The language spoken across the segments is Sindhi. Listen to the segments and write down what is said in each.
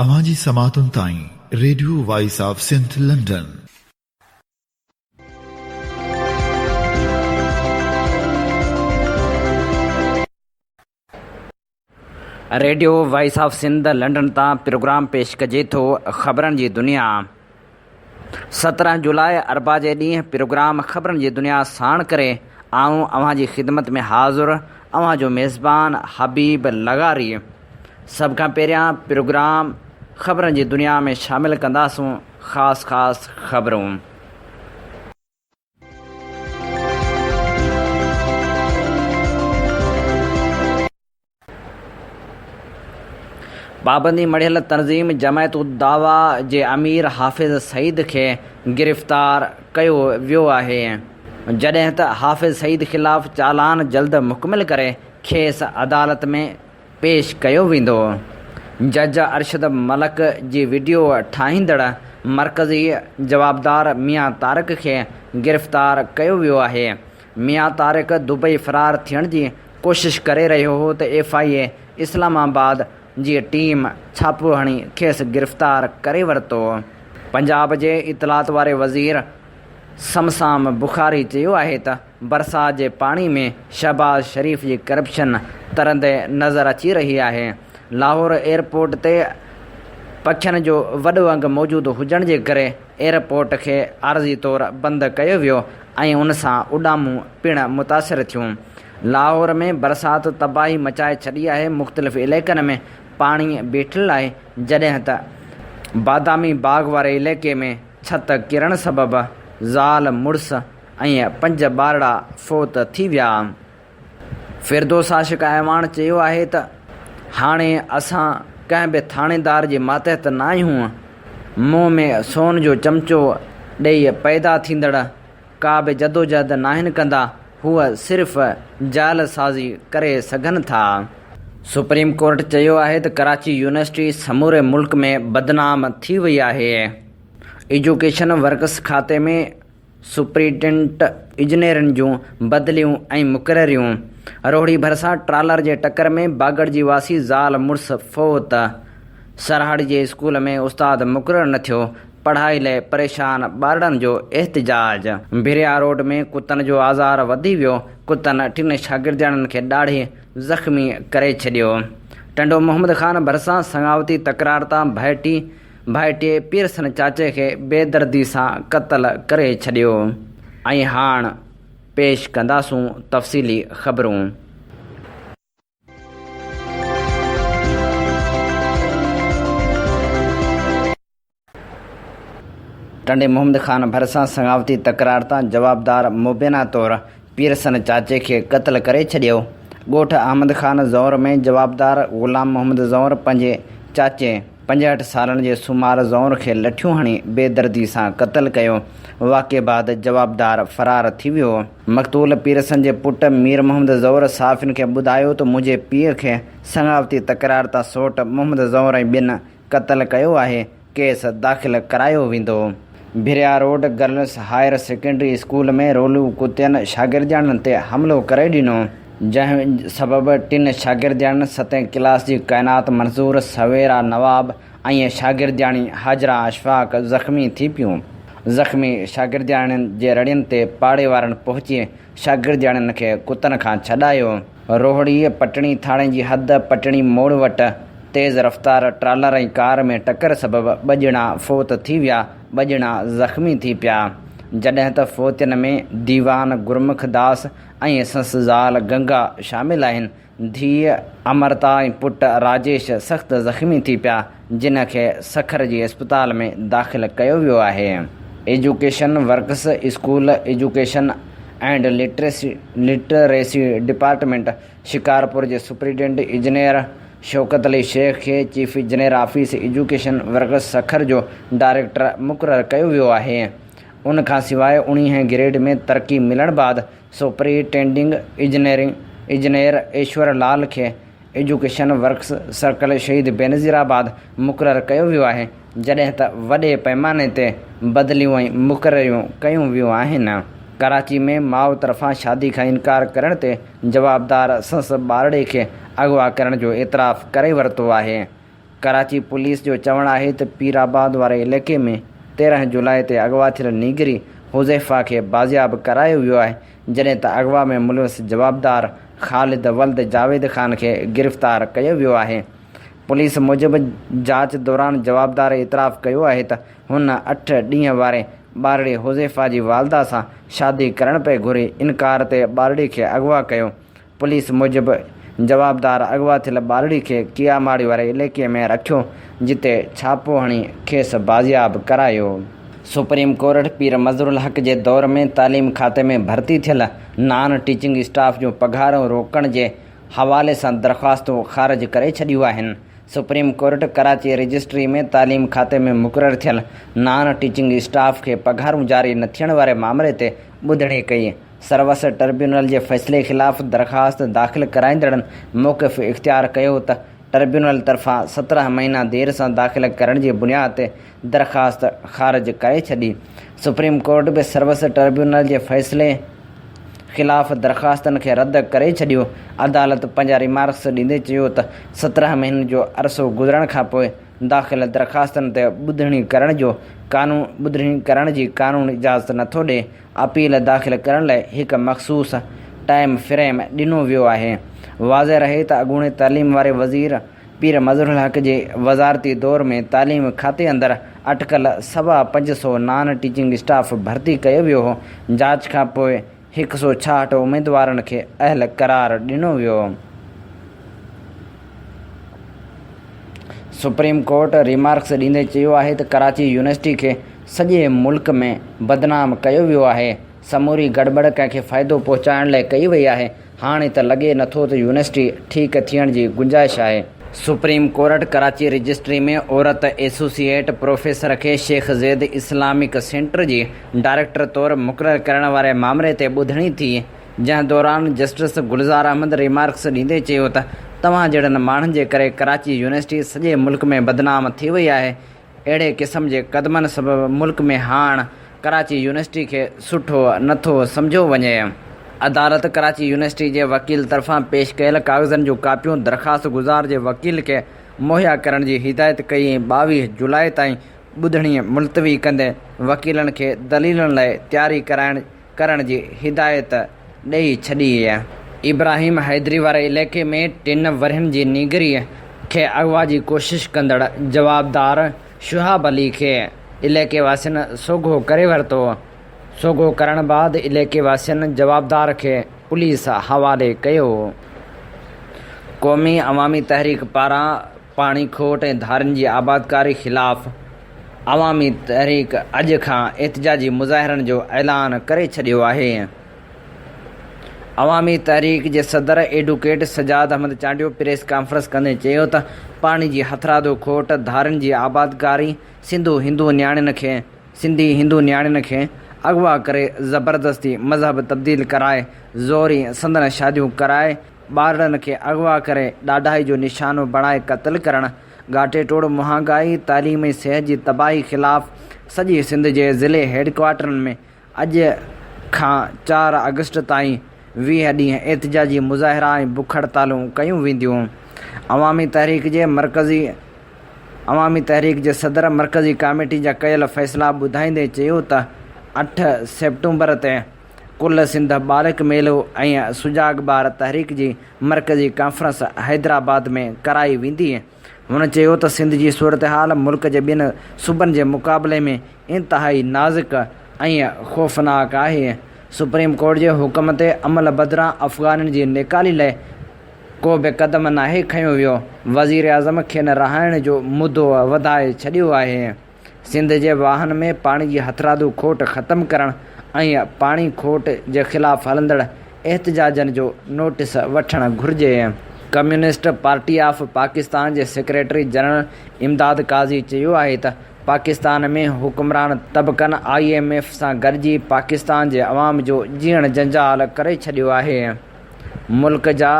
اوهان جي سماعتن تائين radio voice of Sindh London. Radio voice of Sindh London تان پروگرام پيش ڪجي ٿو خبرن جي دنيا 17 جولاء اربع جي ڏينهن پروگرام خبرن جي دنيا ساڻ ڪري آئون اوهان جي خدمت ۾ حاضر اوهان جو ميزبان حبيب لغاري سڀ کان پهريان پروگرام خبرن جي دنيا ۾ شامل ڪنداسون خاص خاص خبرون. پابندي مڙهيل تنظيم جماعت الدعوه جي امير حافظ سعيد کي گرفتار ڪيو ويو آهي، جڏهن ته حافظ سعيد خلاف چالان جلد مڪمل ڪري کيس عدالت ۾ پيش ڪيو ويندو. جج ارشد ملڪ جي وڊيو ٺاهيندڙ مرڪزي جوابدار ميان طارق کي گرفتار ڪيو ويو آهي. ميان طارق دبئي فرار ٿيڻ جي ڪوشش ڪري رهيو هو ته ايف I اي اسلام آباد جي ٽيم ڇاپو هڻي کيس گرفتار ڪري ورتو. پنجاب جي اطلاعات واري وزير صمصام بخاري چيو آهي ته برسات جي پاڻي ۾ شهباز شريف جي ڪرپشن ترندي نظر اچي رهي آهي، لاهور ايئرپورٽ تي پکين جو وڏو انگ موجود هجڻ جي ڪري ايئرپورٽ کي عارضي طور بند ڪيو ويو ۽ ان سان اڏامون پڻ متاثر ٿيون. لاهور ۾ برسات تباهي مچائي ڇڏي آهي، مختلف علائقن ۾ پاڻي بيٺل آهي، جڏهن ته بادامي باغ واري علائقي ۾ ڇت ڪرڻ سبب زال مڙس ۽ پنج ٻارڙا فوت ٿي ويا. فردوس عاشق اعواڻ چيو آهي ته هاڻي اسان ڪنهن به ٿاڻيدار جي ماتحت ناهيون، منهن ۾ سون جو چمچو ڏئي پيدا ٿيندڙ ڪا به جدوجهد ناهن ڪندا، هو صرف جعل سازي ڪري سگهن ٿا. سپريم ڪورٽ چيو آهي ته ڪراچي يونيورسٽي سموري ملڪ ۾ بدنام ٿي وئي آهي، ايجوڪيشن ورڪس کاتي ۾ سپرنٽينڊنٽ اجنيرن جون بدليون ۽ مقرريون، روهڙي ڀرسان ٽرالر جي ٽڪر ۾ باگڙجي واسي زال مڙس فوت، سرهاڙي جي اسڪول ۾ استاد مقرر نه ٿيو، پڙهائي لئه پريشان ٻارڙن جو احتجاج. ڀريا روڊ ۾ ڪتن جو آزار وڌي ويو، ڪتن ٽن شاگردياڻين کي ڏاڙهي زخمي ڪري ڇڏيو. ٽنڊو محمد خان ڀرسان سڱاوتي تڪرار تان ڀائٽي ڀائٽي پيرسن چاچي کي بيدردي سان قتل ڪري ڇڏيو ۽ هاڻ پيش ڪنداسون تفصيلي خبرون. ٽنڊي محمد خان ڀرسان سڱاوتي تڪرار تان جوابدار مبينا طور پيرسن چاچي کي قتل ڪري ڇڏيو. ڳوٺ احمد خان زئور ۾ جوابدار غلام محمد زئور پنهنجي چاچي 65 سالن جي سومار زئور کي لٺيون هڻي بيدردي سان قتل ڪيو. واقعي بعد جوابدار فرار ٿي ويو. مقتول پيرسن جي پٽ مير محمد زئور صحافين کي ٻڌايو ته منهنجي پيء کي سڱاوتي تڪرار تان سوٽ محمد زئور ۽ ٻين قتل ڪيو آهي، ڪيس داخل ڪرايو ويندو. Bhiria road girls higher secondary school ۾ رولو ڪتين شاگردياڻين تي حملو ڪري ڏنو، جنهن سبب ٽن شاگردياڻين ستين ڪلاس جي ڪائنات منظور، سويرا نواب ۽ شاگردياڻي حاجره اشفاق زخمي ٿي پيون. زخمي شاگردياڻين جي رڙين تي پاڙي وارن پهچي شاگردياڻين کي ڪتن کان ڇڏايو. روهڙي، پٽڻي ٿاڻي جي حد پٽڻي موڙ وٽ تيز رفتار ٽرالر ۽ ڪار ۾ ٽڪر سبب ٻه ڄڻا فوت ٿي ويا، ٻه ڄڻا زخمي ٿي پيا. جڏهن ته فوتين ۾ ديوان گرمک داس ۽ سندس زال گنگا شامل آهن. ڌيء امرتا ۽ پٽ راجيش سخت زخمي ٿي پيا، جن کي سکر جي اسپتال ۾ داخل ڪيو ويو آهي. Education works school education and literacy department Shikarpur جي سپرنٽينڊنٽ انجنيئر شوڪت علي شيخ کي chief engineer office education works Sukkur جو ڊائريڪٽر مقرر ڪيو ويو آهي. ان کانسواء اڻيهين گريڊ ۾ ترقي ملڻ بعد سپرنٽينڊنگ انجنيئر ايشور لال کي ايجوڪيشن ورڪس سرڪل شهيد بينظير آباد مقرر ڪيو ويو آهي، جڏهن ته وڏي پئماني تي بدليون ۽ مقرريون ڪيون ويون آهن. ڪراچي ۾ ماء طرفان شادي کان انڪار ڪرڻ تي جوابدار سس ٻارڙي کي اغوا ڪرڻ جو اعتراف ڪري ورتو آهي. ڪراچي پوليس جو چوڻ آهي ته پير آباد واري علائقي ۾ 13 جولاء تي اغوا ٿيل نينگري حذيفه کي بازياب ڪرايو ويو آهي، جڏهن ته اغوا ۾ ملوث جوابدار خالد ولد جاويد خان کي گرفتار ڪيو ويو آهي. پوليس موجب جاچ دوران جوابدار اعتراف ڪيو آهي ته هن اٺ ڏينهن واري ٻارڙي حذيفه جي والده سان شادي ڪرڻ پئي گهري، انڪار تي ٻارڙي کي اغوا ڪيو. پوليس موجب جوابدار اغوا ٿيل ٻارڙي کي ڪياماڙي واري علائقي ۾ رکيو جتي ڇاپو هڻي کيس بازياب ڪرايو. سپريم ڪورٽ پير مظهرالحق جي دور ۾ تعليم کاتي ۾ ڀرتي ٿيل نان ٽيچنگ اسٽاف جون پگهارون روڪڻ جي حوالي سان درخواستون خارج ڪري ڇڏيون آهن. سپريم ڪورٽ ڪراچي رجسٽري ۾ تعليم کاتي ۾ مقرر ٿيل نان ٽيچنگ اسٽاف کي پگهارون جاري نه ٿيڻ واري مامري تي ٻڌڻي ڪئي. سروس ٽربيونل جي فيصلي خلاف درخواست داخل ڪرائيندڙن موقف اختيار ڪيو ته ٽربيونل طرفان 17 مهينا دير سان داخل ڪرڻ جي بنياد تي درخواست خارج ڪري ڇڏي. سپريم ڪورٽ به سروس ٽربيونل جي فيصلي خلاف درخواستن کي رد ڪري ڇڏيو. عدالت پنهنجا ريمارڪس ڏيندي چيو ته 17 مهينن جو عرصو گذرڻ کانپوء داخل درخواستن تي ٻڌڻي ڪرڻ جو قانون ٻڌڻي ڪرڻ جي قانون اجازت نٿو ڏئي، اپيل داخل ڪرڻ لاء هڪ مخصوص ٽائيم فريم ڏنو ويو آهي. واضح رهي ته اڳوڻي تعليم واري وزير پير مظهرالحق جي وزارتي دور ۾ تعليم کاتي اندر اٽڪل سوا پنج سئو نان ٽيچنگ اسٽاف ڀرتي ڪيو ويو هو، جاچ کانپوء هڪ سئو ڇاهٺ اميدوارن کي اهل قرار ڏنو ويو. سپريم ڪورٽ ريمارڪس ڏيندي چيو آهي ته ڪراچي يونيورسٽي کي سڄي ملڪ ۾ بدنام ڪيو ويو آهي، سموري گڙٻڙ ڪنهن کي فائدو پهچائڻ لاء ڪئي وئي آهي، هاڻي ته لڳي نٿو ته يونيورسٽي ٺيڪ ٿيڻ جي گنجائش آهي. سپريم ڪورٽ ڪراچي رجسٽري ۾ عورت ايسوسيئيٽ پروفيسر کي شيخ زيد اسلامڪ سينٽر جي ڊائريڪٽر طور مقرر ڪرڻ واري مامري تي ٻڌڻي ٿي، جنهن دوران جسٽس گلزار احمد ريمارڪس ڏيندي چيو ته توهان جهڙن ماڻهن جي ڪري ڪراچي يونيورسٽي سڄي ملڪ ۾ بدنام ٿي وئي آهي، اهڙي قسم جي قدمن سبب ملڪ ۾ هاڻ ڪراچي يونيورسٽي کي سٺو نٿو سمجهيو وڃي. عدالت ڪراچي يونيورسٽي جي وڪيل طرفان پيش ڪيل ڪاغذن جون ڪاپيون درخواست گذار جي وڪيل کي مهيا ڪرڻ جي هدايت ڪئي ۽ 22 جولاء تائين ٻڌڻي ملتوي ڪندي وڪيلن کي دليلن لاء تياري ڪرائڻ ڪرڻ جي هدايت ڏئي ڇڏي. ابراهيم حيدري واري علائقي ۾ ٽن ورهين جي نينگري کي اغوا جي ڪوشش ڪندڙ جوابدار شهاب علي کي علائقي واسين سوگهو ڪري ورتو، سوگهو ڪرڻ بعد علائقي واسين جوابدار کي پوليس حوالي ڪيو. قومي عوامي تحريڪ پاران پاڻي کوٽ ۽ ڌارين جي آبادڪاري خلاف عوامي تحريڪ اڄ کان احتجاجي مظاهرن جو اعلان ڪري ڇڏيو آهي. عوامي تحريڪ جي صدر advocate Sajjad Ahmed Chandio press conference ڪندي چيو ته پاڻي جي هٿرادو کوٽ، ڌارين جي آبادڪاري، سنڌو هندو نياڻين کي سنڌي هندو نياڻين کي اغوا ڪري زبردستي مذهب تبديل ڪرائي زوري سندن شاديون ڪرائي ٻارڙن کي اغوا ڪري ڏاڍائي جو نشانو بڻائي قتل ڪرڻ، ڳاٽي ٽوڙ مهانگائي، تعليم ۽ صحت جي تباهي خلاف سڄي سنڌ جي ضلعي هيڊڪوارٽرن ۾ اڄ کان چار آگسٽ تائين 20 ڏينهن احتجاجي مظاهرا ۽ بک هڙتالون ڪيون وينديون. عوامي تحريڪ جي مرڪزي عوامي تحريڪ جي صدر مرڪزي ڪاميٽي جا ڪيل فيصلا ٻڌائيندي چيو ته اٺ سيپٽمبر تي ڪل سنڌ ٻالڪ ميلو ۽ سجاڳ ٻار تحريڪ جي مرڪزي ڪانفرنس حيدرآباد ۾ ڪرائي ويندي. هن چيو ته سنڌ جي صورتحال ملڪ جي ٻين صوبن جي مقابلي ۾ انتهائي نازڪ ۽ خوفناڪ آهي. سپريم ڪورٽ جي حڪم تي عمل بدران افغانين جي نيڪالي لاء ڪو به قدم ناهي کنيو ويو، وزيراعظم کين رهائڻ جو مدو وڌائي ڇڏيو آهي. سنڌ جي واهن ۾ پاڻي جي هٿرادو کوٽ ختم ڪرڻ ۽ پاڻي کوٽ جي خلاف هلندڙ احتجاجن جو نوٽيس وٺڻ گهرجي. ڪميونسٽ پارٽي آف پاڪستان جي سيڪريٽري جنرل امداد قاضي چيو آهي ته پاڪستان ۾ حڪمران طبقن I M F سان گڏجي پاڪستان جي عوام جو جيئڻ جنجال ڪري ڇڏيو آهي. ملڪ جا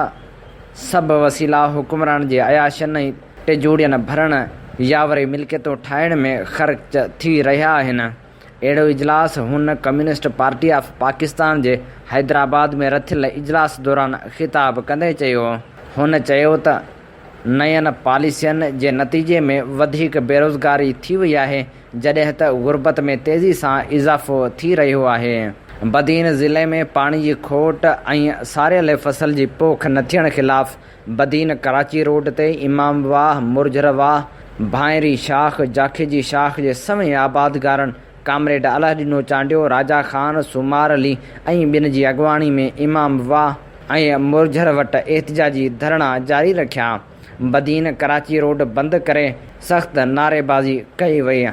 سڀ وسيلا حڪمرانن جي عياشين ۽ ٽجوڙين ڀرڻ يا وري ملڪيتون ٺاهڻ ۾ خرچ ٿي رهيا آهن. اهڙو اجلاس هن ڪميونسٽ پارٽي آف پاڪستان جي حيدرآباد ۾ رٿيل اجلاس دوران خطاب ڪندي چيو. هن چيو ته. نين پاليسين جي نتيجي ۾ وڌيڪ بيروزگاري ٿي وئي آهي، جڏهن ته غربت ۾ تيزي سان اضافو ٿي رهيو آهي. بدين ضلعي ۾ پاڻي جي کوٽ ۽ ساريل فصل جي پوک نه ٿيڻ خلاف بدين ڪراچي روڊ تي امام واهه، مرجھر واهه، ڀانئري شاخ، جاکيجي شاخ جي سوين آبادگارن ڪامريڊ الهڏنو چانڊيو، راجا خان، سومار علي ۽ ٻين جي اڳواڻي ۾ امام واهه ۽ مورجھر وٽ احتجاجي ڌرڻا جاري رکيا. بدين ڪراچي روڊ بند ڪري سخت نعريبازي ڪئي وئي.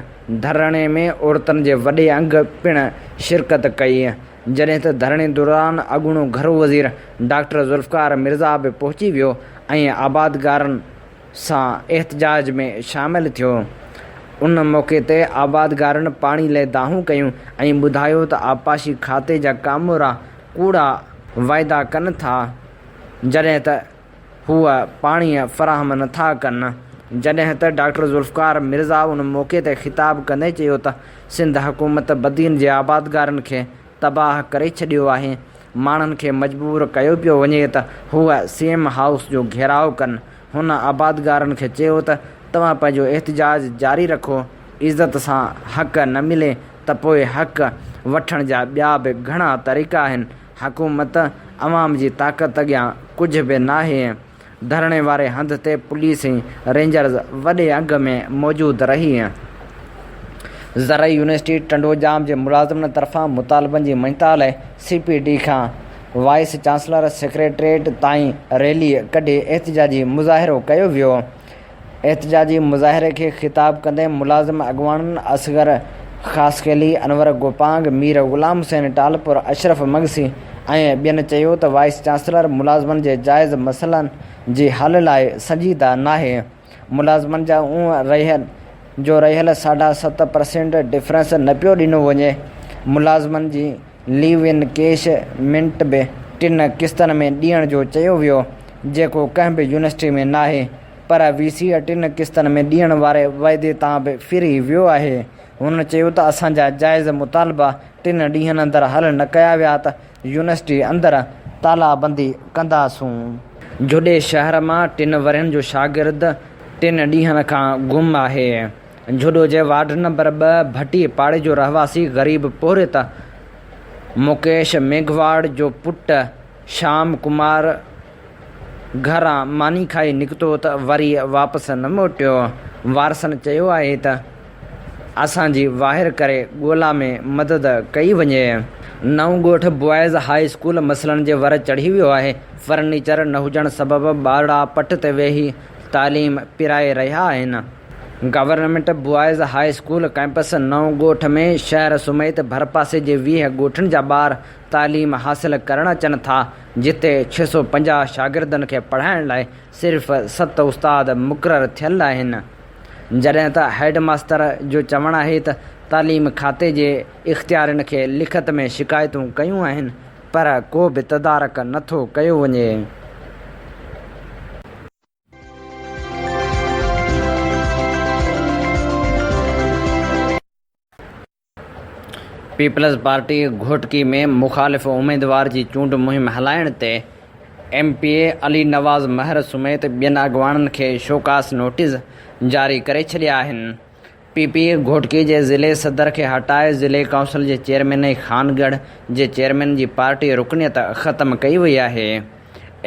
ڌرڻي ۾ عورتن جي وڏي انگ پڻ شرڪت ڪئي. جڏهن ته ڌرڻي دوران اڳوڻو گهرو وزير ڊاڪٽر ذوالفقار مرزا به پهچي ويو ۽ آبادگارن سان احتجاج ۾ شامل ٿيو. ان موقعي تي آبادگارن پاڻي لئه دانهون ڪيون ۽ ٻڌايو ته آبپاشي کاتي جا ڪامورا ڪوڙا واعدا ڪن ٿا جڏهن ته هو پاڻي فراهم نٿا ڪن. جڏهن ته ڊاڪٽر ذوالفقار مرزا ان موقعي تي خطاب ڪندي چيو ته سنڌ حڪومت بدين جي آبادگارن کي تباهه ڪري ڇڏيو آهي، ماڻهن کي مجبور ڪيو پيو وڃي ته هو سي ايم هائوس جو گهيراء ڪن، هن آبادگارن کي چيو ته توهان پنهنجو احتجاج جاري رکو، عزت سان حق نه ملي ته پوء حق وٺڻ جا ٻيا به گهڻا طريقا آهن، حڪومت عوام جي طاقت اڳيان ڪجهه به ناهي. ڌرڻي واري هنڌ تي پوليس ۽ رينجرز وڏي انگ ۾ موجود رهي. زرعي يونيورسٽي ٽنڊوڄام جي ملازمن طرفان مطالبن جي مڃتا لاء سي پي ڊي کان وائيس چانسلر سيڪريٽريٽ تائين ريلي ڪڍي احتجاجي مظاهرو ڪيو ويو. احتجاجي مظاهري کي خطاب ڪندي ملازم اڳواڻن اصغر خاصخيلي، انور گوپانگ، مير غلام حسين ٽالپر، اشرف مگسي ۽ ٻين چيو ته وائيس چانسلر ملازمن جي جائز مسئلن جي حل لاء سنجيده ناهي، ملازمن جا اون رهيل جو رهيل ساڍا 7 پرسينٽ ڊفرنس نه پيو ڏنو وڃي، ملازمن جي ليو ان ڪيش منٽ به ٽن قسطن ۾ ڏيڻ جو چيو ويو، جيڪو ڪنهن به يونيورسٽي ۾ ناهي، پر وي سي ٽن قسطن ۾ ڏيڻ واري وعدي تان به ڦري ويو آهي. هن چيو ته اسان جا جائز مطالبا ٽن ڏينهن اندر حل نه ڪيا ويا ته يونيورسٽي اندر تالا بندي ڪنداسون. جهڏي شهر مان ٽن ورهين جو شاگرد ٽن ڏينهن کان گم آهي. جهڏو جي وارڊ نمبر ٻه ڀٽي پاڙي جو رهواسي غريب پورهيت مڪيش ميگهواڙ جو پٽ شام ڪمار گهران ماني کائي نڪتو ته وري واپس نه موٽيو. وارثن چيو آهي ته اسان جي واهر ڪري ڳولا ۾ مدد ڪئي وڃي. نئون ڳوٺ بوائز هاء اسڪول مسئلن جي ور چڙهي ويو آهي، فرنيچر نه هجڻ سبب ٻارڙا پٽ تي ويهي تعليم پرائي رهيا آهن. Government boys high school campus نئون ڳوٺ ۾ شهر سميت ڀرپاسي جي 20 ڳوٺن جا ٻار تعليم حاصل ڪرڻ اچن ٿا جتي 650 شاگردن کي پڙهائڻ لاء صرف ست استاد مقرر ٿيل آهن جڏهن ته هيڊ ماستر جو چوڻ آهي ته تعليم کاتي جي اختيارين کي لکت ۾ شڪايتون ڪيون آهن پر ڪو به تدارڪ نٿو ڪيو وڃي. پيپلز پارٽي گهوٽڪي ۾ مخالف اميدوار جي چونڊ مهم هلائڻ تي M P A Ali Nawaz Mehar سميت ٻين اڳواڻن کي شوڪاس نوٽيس جاري ڪري ڇڏيا آهن. پي پي گهوٽڪي جي ضلعي صدر کي هٽائي ضلعي ڪائونسل جي چيئرمين ۽ خانڳڙهه جي چيئرمين جي پارٽي رڪنيت ختم ڪئي وئي آهي.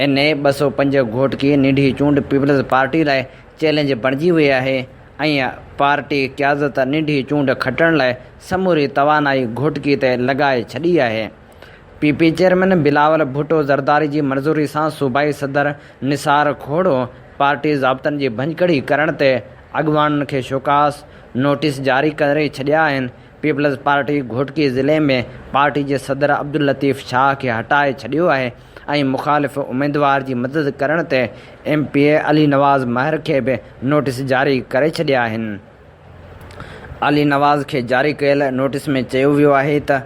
اين اي 205 گهوٽڪي ننڍي چونڊ پيپلز پارٽي لاء چئلينج بڻجي وئي آهي ۽ پارٽي قيادت ننڍي چونڊ کٽڻ لاء سموري توانائي گهوٽڪي تي لڳائي ڇڏي آهي. P P chairman Bilawal Bhutto Zardari جي منظوري سان صوبائي صدر نثار کوڙو پارٽي ضابطن جي ڀڃڪڙي ڪرڻ تي اڳواڻن کي شوڪاس نوٽيس جاري ڪري ڇڏيا آهن. پيپلز پارٽي گهوٽڪي ضلعي ۾ پارٽي جي صدر عبداللطيف شاهه کي هٽائي ڇڏيو آهي ۽ مخالف اميدوار جي مدد ڪرڻ تي M P A Ali Nawaz Mehar کي به نوٽيس جاري ڪري ڇڏيا آهن. علي نواز کي جاري ڪيل نوٽيس ۾ چيو ويو آهي ته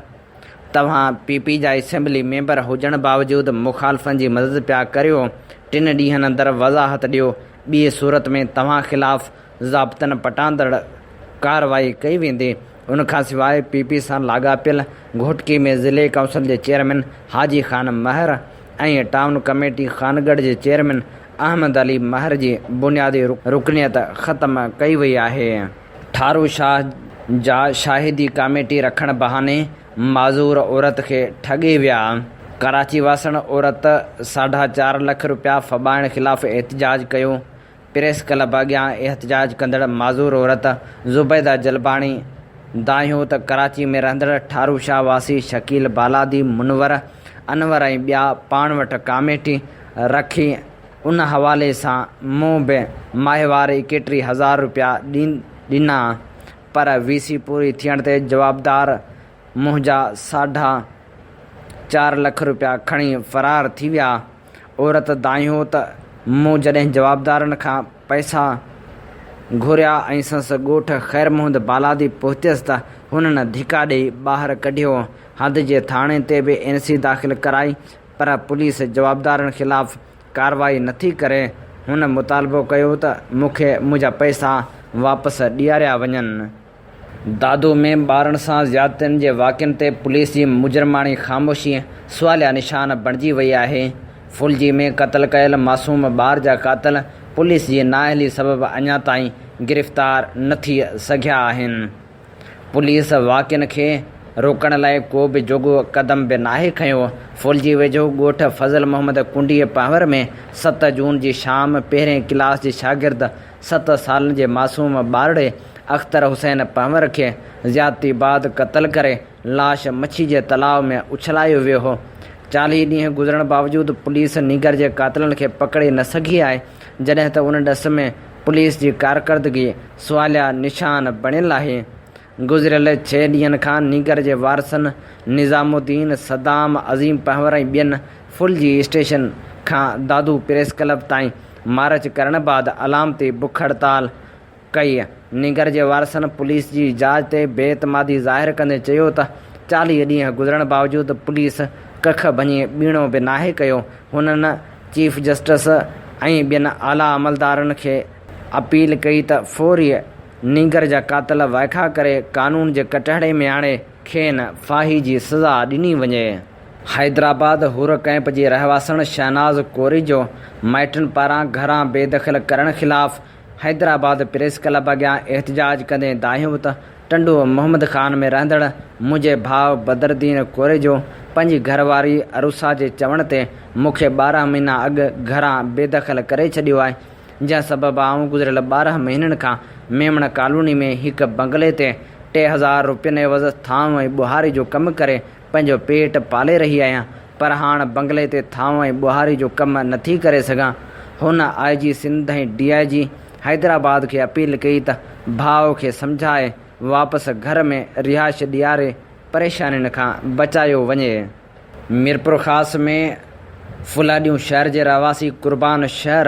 توهان پي پي جا اسيمبلي ميمبر هجڻ باوجود مخالفن جي مدد پيا ڪريو، ٽن ڏينهن اندر وضاحت ڏيو، ٻي صورت ۾ توهان خلاف ضابطن پٽاندڙ ڪارروائي ڪئي ويندي. ان کانسواء پي پي سان لاڳاپيل گهوٽڪي ۾ ضلعي ڪائونسل جي chairman Haji Khan Mehar ۽ town committee Khangarh جي چيئرمين احمد علي مهر جي بنيادي رڪنيت ختم ڪئي وئي آهي. ٺارو شاهه جا شاهدي ڪاميٽي رکڻ بهاني معذور عورت کي ٺڳي ويا. ڪراچي واسڻ عورت ساڍا چار لک رپيا ڦٻائڻ خلاف احتجاج ڪيو. پريس ڪلب اڳيان احتجاج ڪندڙ معذور عورت زبيده جلباڻي دانهيو ته ڪراچي ۾ رهندڙ ٺارو شاهه واسي شڪيل بالادي، منور، انور ۽ ٻيا پاڻ وٽ ڪاميٽي رکي ان حوالي سان مون به ماهوار ايڪيٽريهه هزار رپيا ڏنا پر وي سي پوري ٿيڻ تي جوابدار منهنجا ساڍا چار لک رپيا کڻي فرار ٿي ويا. عورت دانهيو ته مون جڏهن جوابدارن کان پئسا گهريا ۽ سندس ڳوٺ خير محمد بالادي پهتيس ته هنن ڌڪا ڏئي ٻاهر ڪڍيو. حد جي ٿاڻي تي به اين سي داخل ڪرائي پر پوليس جوابدارن خلاف ڪارروائي نٿي ڪري. هن مطالبو ڪيو ته مون کي منهنجا پئسا واپس ڏياريا وڃن. دادو ۾ ٻارن سان زيادتين جي واقعن تي پوليس جي مجرماڻي خاموشي سواليا نشان بڻجي وئي آهي. ڦلجي ۾ قتل ڪيل معصوم ٻار جا قاتل پوليس جي نااهلي سبب اڃا تائين گرفتار نه ٿي سگهيا آهن. پوليس واقعن کي روڪڻ لاء ڪو به جوڳو قدم به ناهي کنيو. ڦلجي ويجهو ڳوٺ فضل محمد ڪنڊيء پنهور ۾ ست جون جي شام پهرين ڪلاس جي شاگرد ست سالن جي معصوم ٻارڙي اختر حسين پنهور کي زيادتي بعد قتل ڪري لاش مڇي جي تلاء ۾ اڇلايو ويو هو. 40 ڏينهن گذرڻ باوجود پوليس نينگر جي قاتلن کي پڪڙي نه سگهي آهي، جڏهن ته ان ڏس ۾ پوليس جي ڪارڪردگي سواليا نشان بڻيل آهي. گذريل ڇهه ڏينهن کان نينگر جي وارثن نظام الدين، صدام، عظيم پنهور ۽ ٻين ڦلجي اسٽيشن کان دادو پريس ڪلب تائين مارچ ڪرڻ بعد علامتي بک هڙتال ڪئي. نينگر جي وارثن پوليس جي جاچ تي بي اعتمادي ظاهر ڪندي چيو ته 40 ڏينهن گذرڻ باوجود پوليس ڪک ڀڃي ٻيڻو به ناهي ڪيو. هنن چيف جسٽس ۽ ٻين اعليٰ عملدارن کي اپيل ڪئي ته فوري نينگر جا قاتل وائکا ڪري قانون جي ڪٽهڙي ۾ آڻي کين ڦاهي جي سزا ڏني وڃي. حيدرآباد حر ڪئمپ جي رهواسڻ شهناز ڪوريجو مائٽن پاران گهران بي دخل ڪرڻ خلاف حيدرآباد پريس ڪلب اڳيان احتجاج ڪندي دانهيو ته ٽنڊو محمد خان ۾ رهندڙ منهنجي ڀاء بدرالدين ڪوريجو پنهنجي گهر واري عروسا جي چوڻ تي مون کي 12 مهينا اڳ گهران بي دخل ڪري ڇڏيو آهي جنهن سبب آئون گذريل 12 مهينن کان ميمڻ ڪالوني ۾ هڪ بنگلي تي 3000 روپين عيوض ٿانو ۽ ٻهاري جو ڪم ڪري پنهنجو پيٽ پالي رهي آهيان پر هاڻ بنگلي تي ٿانو ۽ ٻهاري جو ڪم نٿي ڪري سگهان. هن آء جي سنڌ ۽ ڊي I جي حيدرآباد کي اپيل ڪئي ته ڀاء کي سمجهائي واپس گهر ۾ رهائش ڏياري پريشانين کان بچايو وڃي. ميرپورخاص ۾ ڦلاڏيون شهر جي رهواسي قربان شهر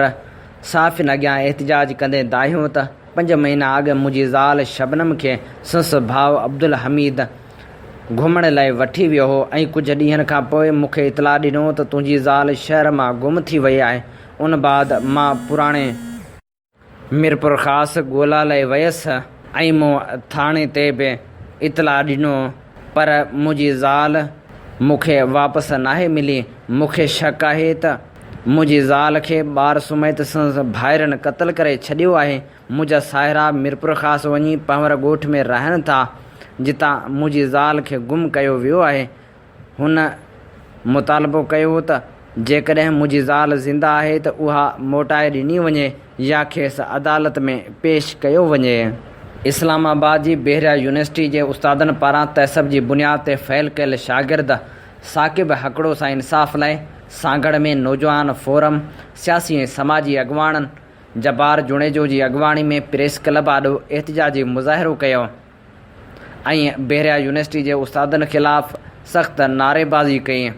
صحافين اڳيان احتجاج ڪندي دانهيو ته پنج مهينا اڳ منهنجي زال شبنم کي سندس ڀاء عبدالحميد گهمڻ لاء وٺي ويو هو ۽ ڪجهه ڏينهن کان پوء مون کي اطلاع ڏنو ته تنهنجي زال شهر مان گم ٿي وئي آهي. ان بعد مان پراڻي. ميرپورخاص ڳولا لاء ويس ۽ مون ٿاڻي تي به اطلاع ڏنو پر منهنجي زال مون کي واپس ناهي ملي. مون کي شڪ آهي ته منهنجي زال کي ٻار سميت سندس ڀائرن قتل ڪري ڇڏيو آهي. منهنجا ساهرا ميرپورخاص وڃي پنهور ڳوٺ ۾ رهن ٿا، جتان منهنجي زال کي گم ڪيو ويو آهي. هن مطالبو ڪيو ته جيڪڏهن منهنجي زال زنده آهي ته اها موٽائي ڏني وڃي يا کيس عدالت ۾ پيش ڪيو وڃي. اسلام آباد جي بحريا يونيورسٽي جي استادن پاران تعصب جي بنياد تي فيل ڪيل شاگرد ثاقب هڪڙو سان انصاف لاء سانگهڙ ۾ نوجوان فورم، سياسي ۽ سماجي اڳواڻن، جبار جوڻيجو جي اڳواڻي ۾ پريس ڪلب آڏو احتجاجي مظاهرو ڪيو ۽ بحريا يونيورسٽي جي استادن خلاف سخت نعريبازي ڪئي.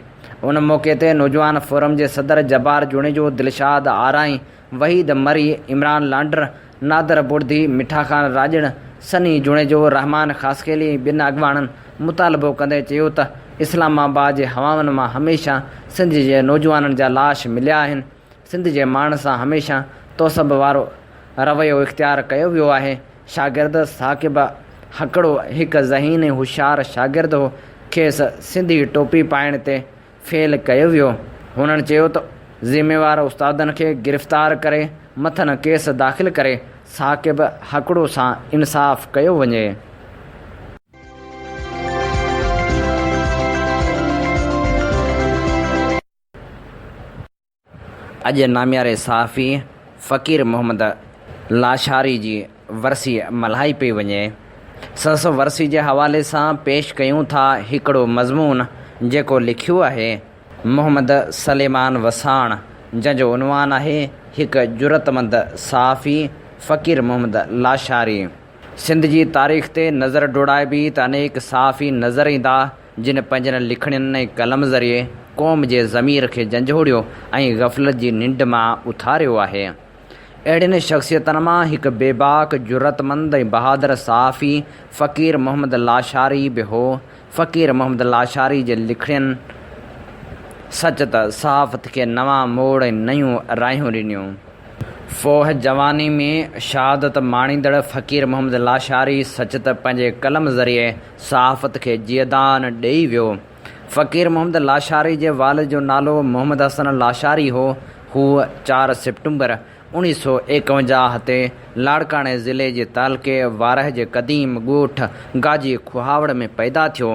ان موقعي تي نوجوان فورم جي صدر جبار جوڻيجو، دلشاد آرائين، وحيد مري، عمران لانڊر، نادر بڙدي، مٺا خان راڄڙ، سني جوڻيجو، رحمان خاصخيلي ۽ ٻين اڳواڻن مطالبو ڪندي چيو ته اسلام آباد جي هوائن مان هميشه سنڌ جي نوجوانن جا لاش مليا آهن، سنڌ جي ماڻهن سان هميشه تعصب وارو رويو اختيار ڪيو ويو آهي. شاگرد ثاقب هڪڙو هڪ ذهين ۽ هوشيار شاگرد هو، کيس سنڌي ٽوپي پائڻ تي فيل ڪيو ويو. هنن چيو ته ذميوار استادن کي گرفتار ڪري مٿن ڪيس داخل ڪري ثاقب هڪڙو سان انصاف ڪيو وڃي. اڄ نامياري صحافي فقير محمد لاشاري جي ورسي ملهائي پئي وڃي. سندس ورسي جي حوالي سان پيش ڪيون ٿا هڪڙو مضمون جيڪو لکيو آهي محمد سليمان وساڻ جنهن جو عنوان آهي هڪ جرئتمند صحافي فقير محمد لاشاري. سنڌ جي تاريخ تي نظر ڊوڙائبي ته انيڪ صحافي نظر ايندا جن پنهنجن لکڻين ۽ قلم ذريعي قوم جي ضمير کي جنجهوڙيو ۽ غفلت جي ننڊ مان اٿاريو آهي. اهڙين شخصيتن مان هڪ بيباڪ، جرئتمند ۽ بهادر صحافي فقير محمد لاشاري به هو. فقير محمد لاشاري جي لکڻين سچ ته صحافت کي نوان موڙ ۽ نيون راهيون ڏنيون. ڦوهه جواني ۾ شهادت ماڻيندڙ فقير محمد لاشاري سچ ته پنهنجي قلم ذريعي صحافت کي جيئدان ڏيئي ويو. فقير محمد لاشاري جي والد جو نالو محمد حسن لاشاري هو. هو چار سيپٽمبر اوڻيهه سو ايڪونجاهه تي لاڙڪاڻي ضلعي جي تعلقي وارهه جي قديم ڳوٺ گاجي کهاوڙ ۾ پيدا ٿيو.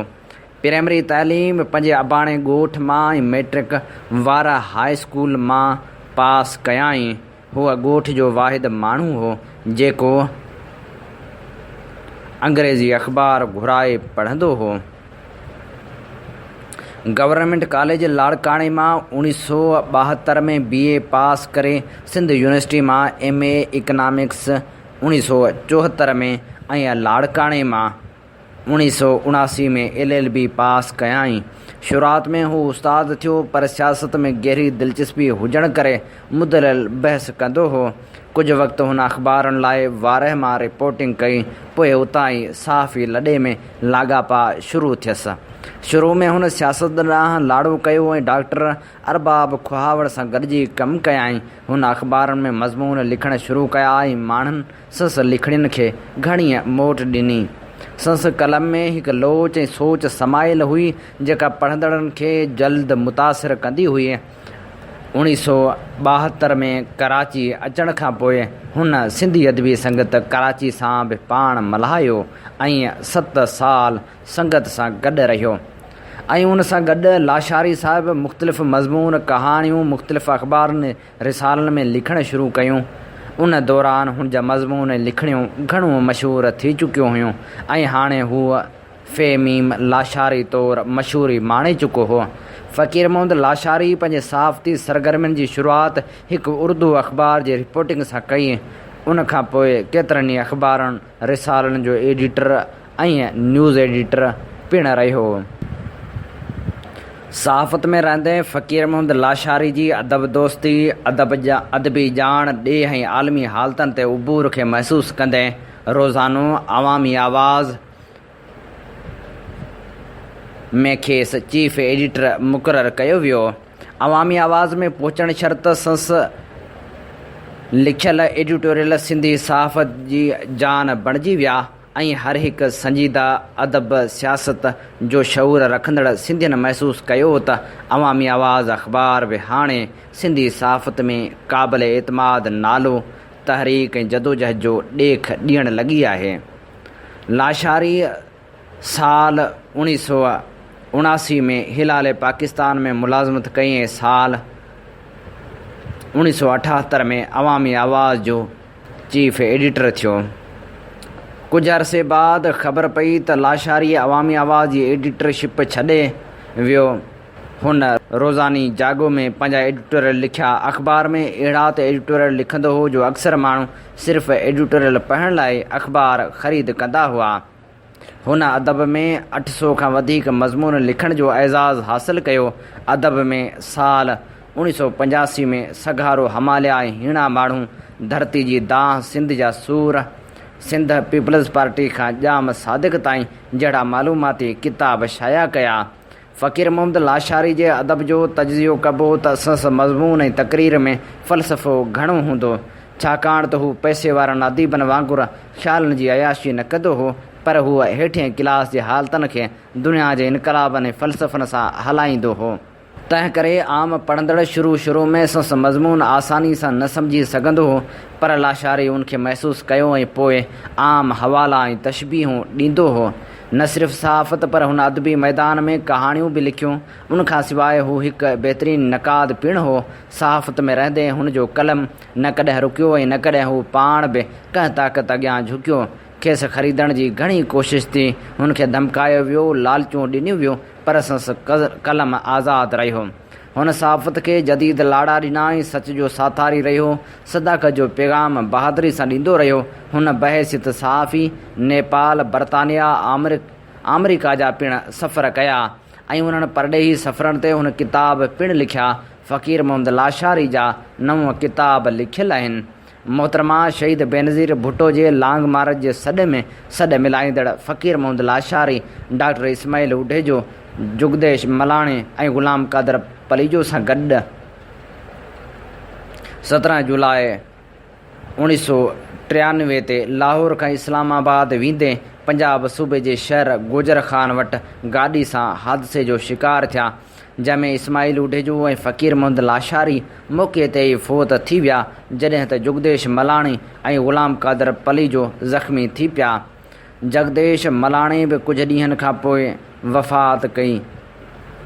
پرائمري تعليم پنهنجي اباڻي ڳوٺ مان ۽ مئٽرڪ وارهه هاء اسڪول مان پاس ڪيائين. هو ڳوٺ جو واحد ماڻهو هو، جيڪو انگريزي اخبار گهرائي پڙهندو هو. گورنمينٽ ڪاليج لاڙڪاڻي مان اوڻيهه سو 72 ۾ بي اي پاس ڪري سنڌ يونيورسٽي مان ايم اي اڪنامڪس اوڻيهه سو 74 ۾ ۽ لاڙڪاڻي مان اوڻيهه سو 79 ۾ ايل ايل بي پاس ڪيائين. شروعات ۾ هو استاد ٿيو پر سياست ۾ گهري دلچسپي هجڻ ڪري مدلل بحث ڪندو هو. ڪجهه وقت هن اخبارن لاء وارهه مان رپورٽنگ ڪئي پوء اتان ئي صحافي لڏي ۾ لاڳاپا شروع ٿيس. شروع ۾ هن سياست ڏانهن لاڙو ڪيو ۽ ڊاڪٽر ارباب کهاوڙ سان گڏجي ڪم ڪيائين. هن اخبارن ۾ مضمون لکڻ شروع ڪيا ۽ ماڻهن سندس لکڻين کي گهڻي موٽ ڏني. سندس قلم ۾ هڪ لوچ ۽ سوچ سمايل هئي، جيڪا پڙهندڙن کي جلد متاثر ڪندي هئي. اوڻيهه سو 72 ۾ ڪراچي اچڻ کان پوء هن سنڌي ادبي سنگت ڪراچي سان به پاڻ ملهايو ۽ ست سال سنگت سان گڏ رهيو ۽ ان سان گڏ لاشاري صاحب مختلف مضمون، ڪهاڻيون مختلف اخبارن رسالن ۾ لکڻ شروع ڪيون. ان دوران هن جا مضمون ۽ لکڻيون گهڻو مشهور ٿي چڪيون هيون ۽ هاڻي هو في ميم لاشاري طور مشهوري ماڻي چڪو هو. فقير محمد لاشاري پنهنجي صحافتي سرگرمين جي شروعات هڪ اردو اخبار جي رپورٽنگ سان ڪئي. ان کان پوء ڪيترن ئي اخبارن، رسالن جو ايڊيٽر ۽ نيوز ايڊيٽر پڻ رهيو. صحافت ۾ رهندي فقير محمد لاشاري جي ادب دوستي، ادب، ادبي ڄاڻ، ڏيهه ۽ عالمي حالتن تي عبور کي محسوس ڪندي روزانو عوامي آواز ۾ کيس چيف ايڊيٽر مقرر ڪيو ويو. عوامي آواز ۾ پهچڻ شرط سنس لکيل ايڊيٽوريل سنڌي صحافت جي جان بڻجي ويا ۽ هر هڪ سنجيده ادب، سياست جو شعور رکندڙ سنڌين محسوس ڪيو ته عوامي آواز اخبار به هاڻي سنڌي صحافت ۾ قابل اعتماد نالو، تحريڪ ۽ جدوجهد جو ڏيک ڏيڻ لڳي آهي. لاشاري سال اوڻيهه سو 79 ۾ هلال پاڪستان ۾ ملازمت ڪئي ۽ سال اوڻيهه سو 78 ۾ عوامي آواز جو چيف ايڊيٽر ٿيو. ڪجهه عرصي بعد خبر پئي ته لاشاري عوامي آواز جي ايڊيٽر شپ ڇڏي ويو. هن روزاني جاڳو ۾ پنهنجا ايڊيٽوريل لکيا. اخبار ۾ اهڙا ته ايڊيٽوريل لکندو هو جو اڪثر ماڻهو صرف ايڊيٽوريل پڙهڻ لاء اخبار خريد ڪندا هئا. هن ادب ۾ اٺ سو کان وڌيڪ مضمون لکڻ جو اعزاز حاصل ڪيو. ادب ۾ سال اوڻيهه سو 85 ۾ سگهارو هماليا ۽ هيڻا ماڻهو، ڌرتي جي دانهن، سنڌ جا سور، سنڌ پيپلز پارٽي کان ڄام صادق تائين جهڙا معلوماتي ڪتاب شايع ڪيا. فقير محمد لاشاري جي ادب جو تجزيو ڪبو ته سندس مضمون ۽ تقرير ۾ فلسفو گهڻو هوندو، ڇاڪاڻ ته هو پئسي وارن اديبن وانگر خيالن جي عياشي نه ڪندو هو، پر هو هيٺئين ڪلاس جي حالتن کي دنيا جي انقلابن ۽ فلسفن سان هلائيندو هو. تنهن ڪري عام پڙهندڙ شروع شروع ۾ سندس مضمون آساني سان نه سمجهي سگهندو هو، پر لاشاري ان کي محسوس ڪيو ۽ پوء عام حوالا ۽ تشبيهون ڏيندو هو. نه صرف صحافت پر هن ادبي ميدان ۾ ڪهاڻيون به لکيون. ان کان سواء هو هڪ بهترين نقاد پڻ هو. صحافت ۾ رهندي هن جو قلم نه ڪڏهن رڪيو ۽ نه ڪڏهن هو پاڻ به ڪنهن طاقت اڳيان جهڪيو. کيس خريدڻ جي گهڻي ڪوشش ٿي، هن کي ڌمڪايو ويو، لالچون ڏنيون ويون، پر سندس قلم آزاد رهيو. هن صحافت کي جديد لاڙا ڏنا ۽ سچ جو ساٿاري رهيو، صداقت جو پيغام بهادري سان ڏيندو رهيو. هن بحيثيت صحافي نيپال، برطانيا، آمريڪا جا پڻ سفر ڪيا ۽ انهن پرڏيهي سفرن تي هن ڪتاب پڻ لکيا. فقير محمد لاشاري جا نو ڪتاب لکيل آهن. محترمه شهيد بينظير ڀٽو جي لانگ مارچ جي سڏ ۾ سڏ ملائيندڙ فقير محمد لاشاري، ڊاڪٽر اسماعيل اڍيجو، جگديش ملاڻي ۽ غلام قادر پليجو سان گڏ 17 جولاء 1993 تي لاهور کان اسلام آباد ويندي پنجاب صوبي جي شهر گوجر خان وٽ گاڏي سان حادثي جو شڪار ٿيا. جنهن ۾ اسماعيل اڍيجو ۽ فقير محمد لاشاري موقعي تي ئي فوت ٿي ويا، جڏهن ته جگديش ملاڻي ۽ غلام قادر پليجو زخمي ٿي پيا. جگديش ملاڻي به ڪجهه ڏينهن کان پوء وفات ڪئي.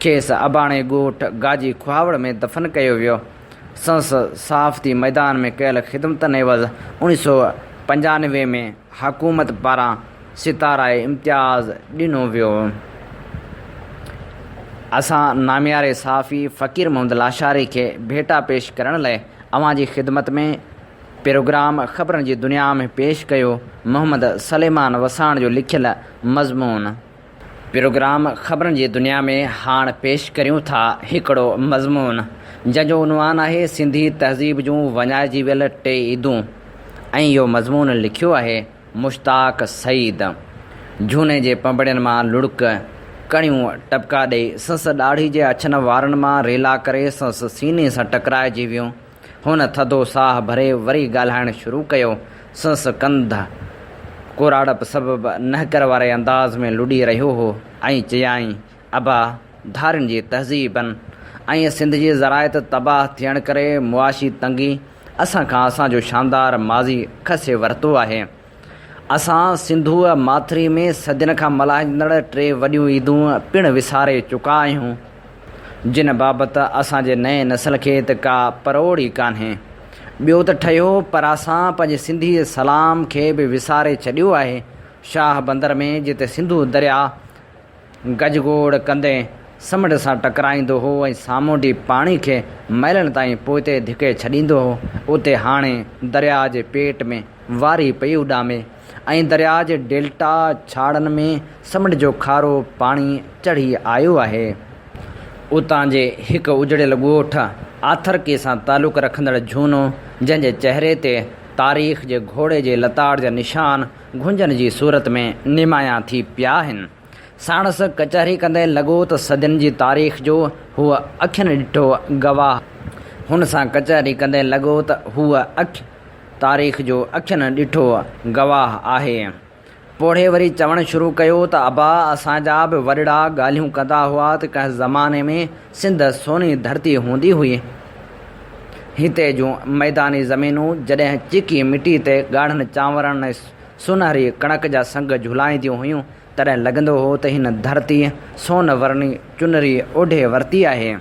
کيس اباڻي ڳوٺ گاجي کهاوڙ ۾ دفن ڪيو ويو. سندس صحافتي ميدان ۾ ڪيل خدمتن عيوض 1995 ۾ حڪومت پاران ستاره امتياز ڏنو ويو. اسان نامياري صحافي فقير محمد لاشاري کي ڀيٽا پيش ڪرڻ لئه اوهان جي خدمت ۾ پروگرام خبرن جي دنيا ۾ پيش ڪيو محمد سليمان وساڻ جو لکيل مضمون. پروگرام خبرن جي دنيا ۾ هاڻ پيش ڪريون ٿا هڪڙو مضمون جنهن جو عنوان آهي سنڌي تهذيب جون وڃائجي ويل ٽي عيدون ۽ اهو مضمون لکيو آهي مشتاق سعيد. جهوني جي پنبڻين مان لڙڪ ڪڻيون ٽپڪا ڏئي سنس ڏاڙهي جي اڇن وارن مان ريلا ڪري سنس سيني سان ٽڪرائجي ويون. هن ٿڌو ساهه ڀري وري ڳالهائڻ شروع ڪيو. سندس ڪنڌ ڪوراڙپ سبب نهڪر واري انداز ۾ لڏي رهيو هو ۽ چيائين، ابا، ڌارين جي تهذيبن ۽ سنڌ جي زراعت تباهه ٿيڻ ڪري معاشي تنگي اسان کان اسان جو شاندار ماضي کسي ورتو آهي. اسان سنڌوء ماٿري ۾ صدين کان ملهائجندڙ ٽي وڏيون عيدون پڻ وساري چڪا آهيون، جن بابت اسان جي نئين نسل کي ته ڪا پروڙ ئي ڪانهي. ٻيو ته ٺهيو پراسان پنهنجي سنڌي سلام کي به وساري ڇڏيو آهي. شاهه بندر ۾ جتي سنڌو درياء گجگوڙ ڪندي سمنڊ سان ٽڪرائيندو هو ۽ سامونڊي پاڻي کي ميلن تائين پوئتي ڌڪي ڇڏيندو هو، اتي هاڻي درياء جي پيٽ ۾ واري پئي اڏامي ۽ درياء جي ڊيلٽا ڇاڙن ۾ سمنڊ جو کارو پاڻي چڙهي آيو آهي. اتان جي هڪ اجڙيل ڳوٺ آٿرڪي سان تعلق رکندڙ جهونو، جنهن جي چهري تي تاريخ جي گهوڙي جي لتاڙ جا نشان گهنجن جي صورت ۾ نمايان ٿي پيا آهن. ساڻس ڪچهري ڪندي لڳو ته صدين جي تاريخ جو هو اکين ڏٺو گواهه. هن سان ڪچهري ڪندي لڳو ته هو اک تاريخ جو اکين ڏٺو گواهه آهي. پوڙهي وري چوڻ شروع ڪيو ته ابا اسان جا به وڏڙا ڳالهيون ڪندا هئا ته ڪنهن زماني ۾ سنڌ سوني ڌرتي هوندي هئي. هتي جون ميداني زمينون جڏهن چيڪي مٽي تي ڳاڙهن چانورن ۽ سونهري ڪڻڪ جا سنگ جهولائينديون هيون، تڏهن لڳندو هو ته هن ڌرتيء سون ورني چنري اوڍي ورتي آهي.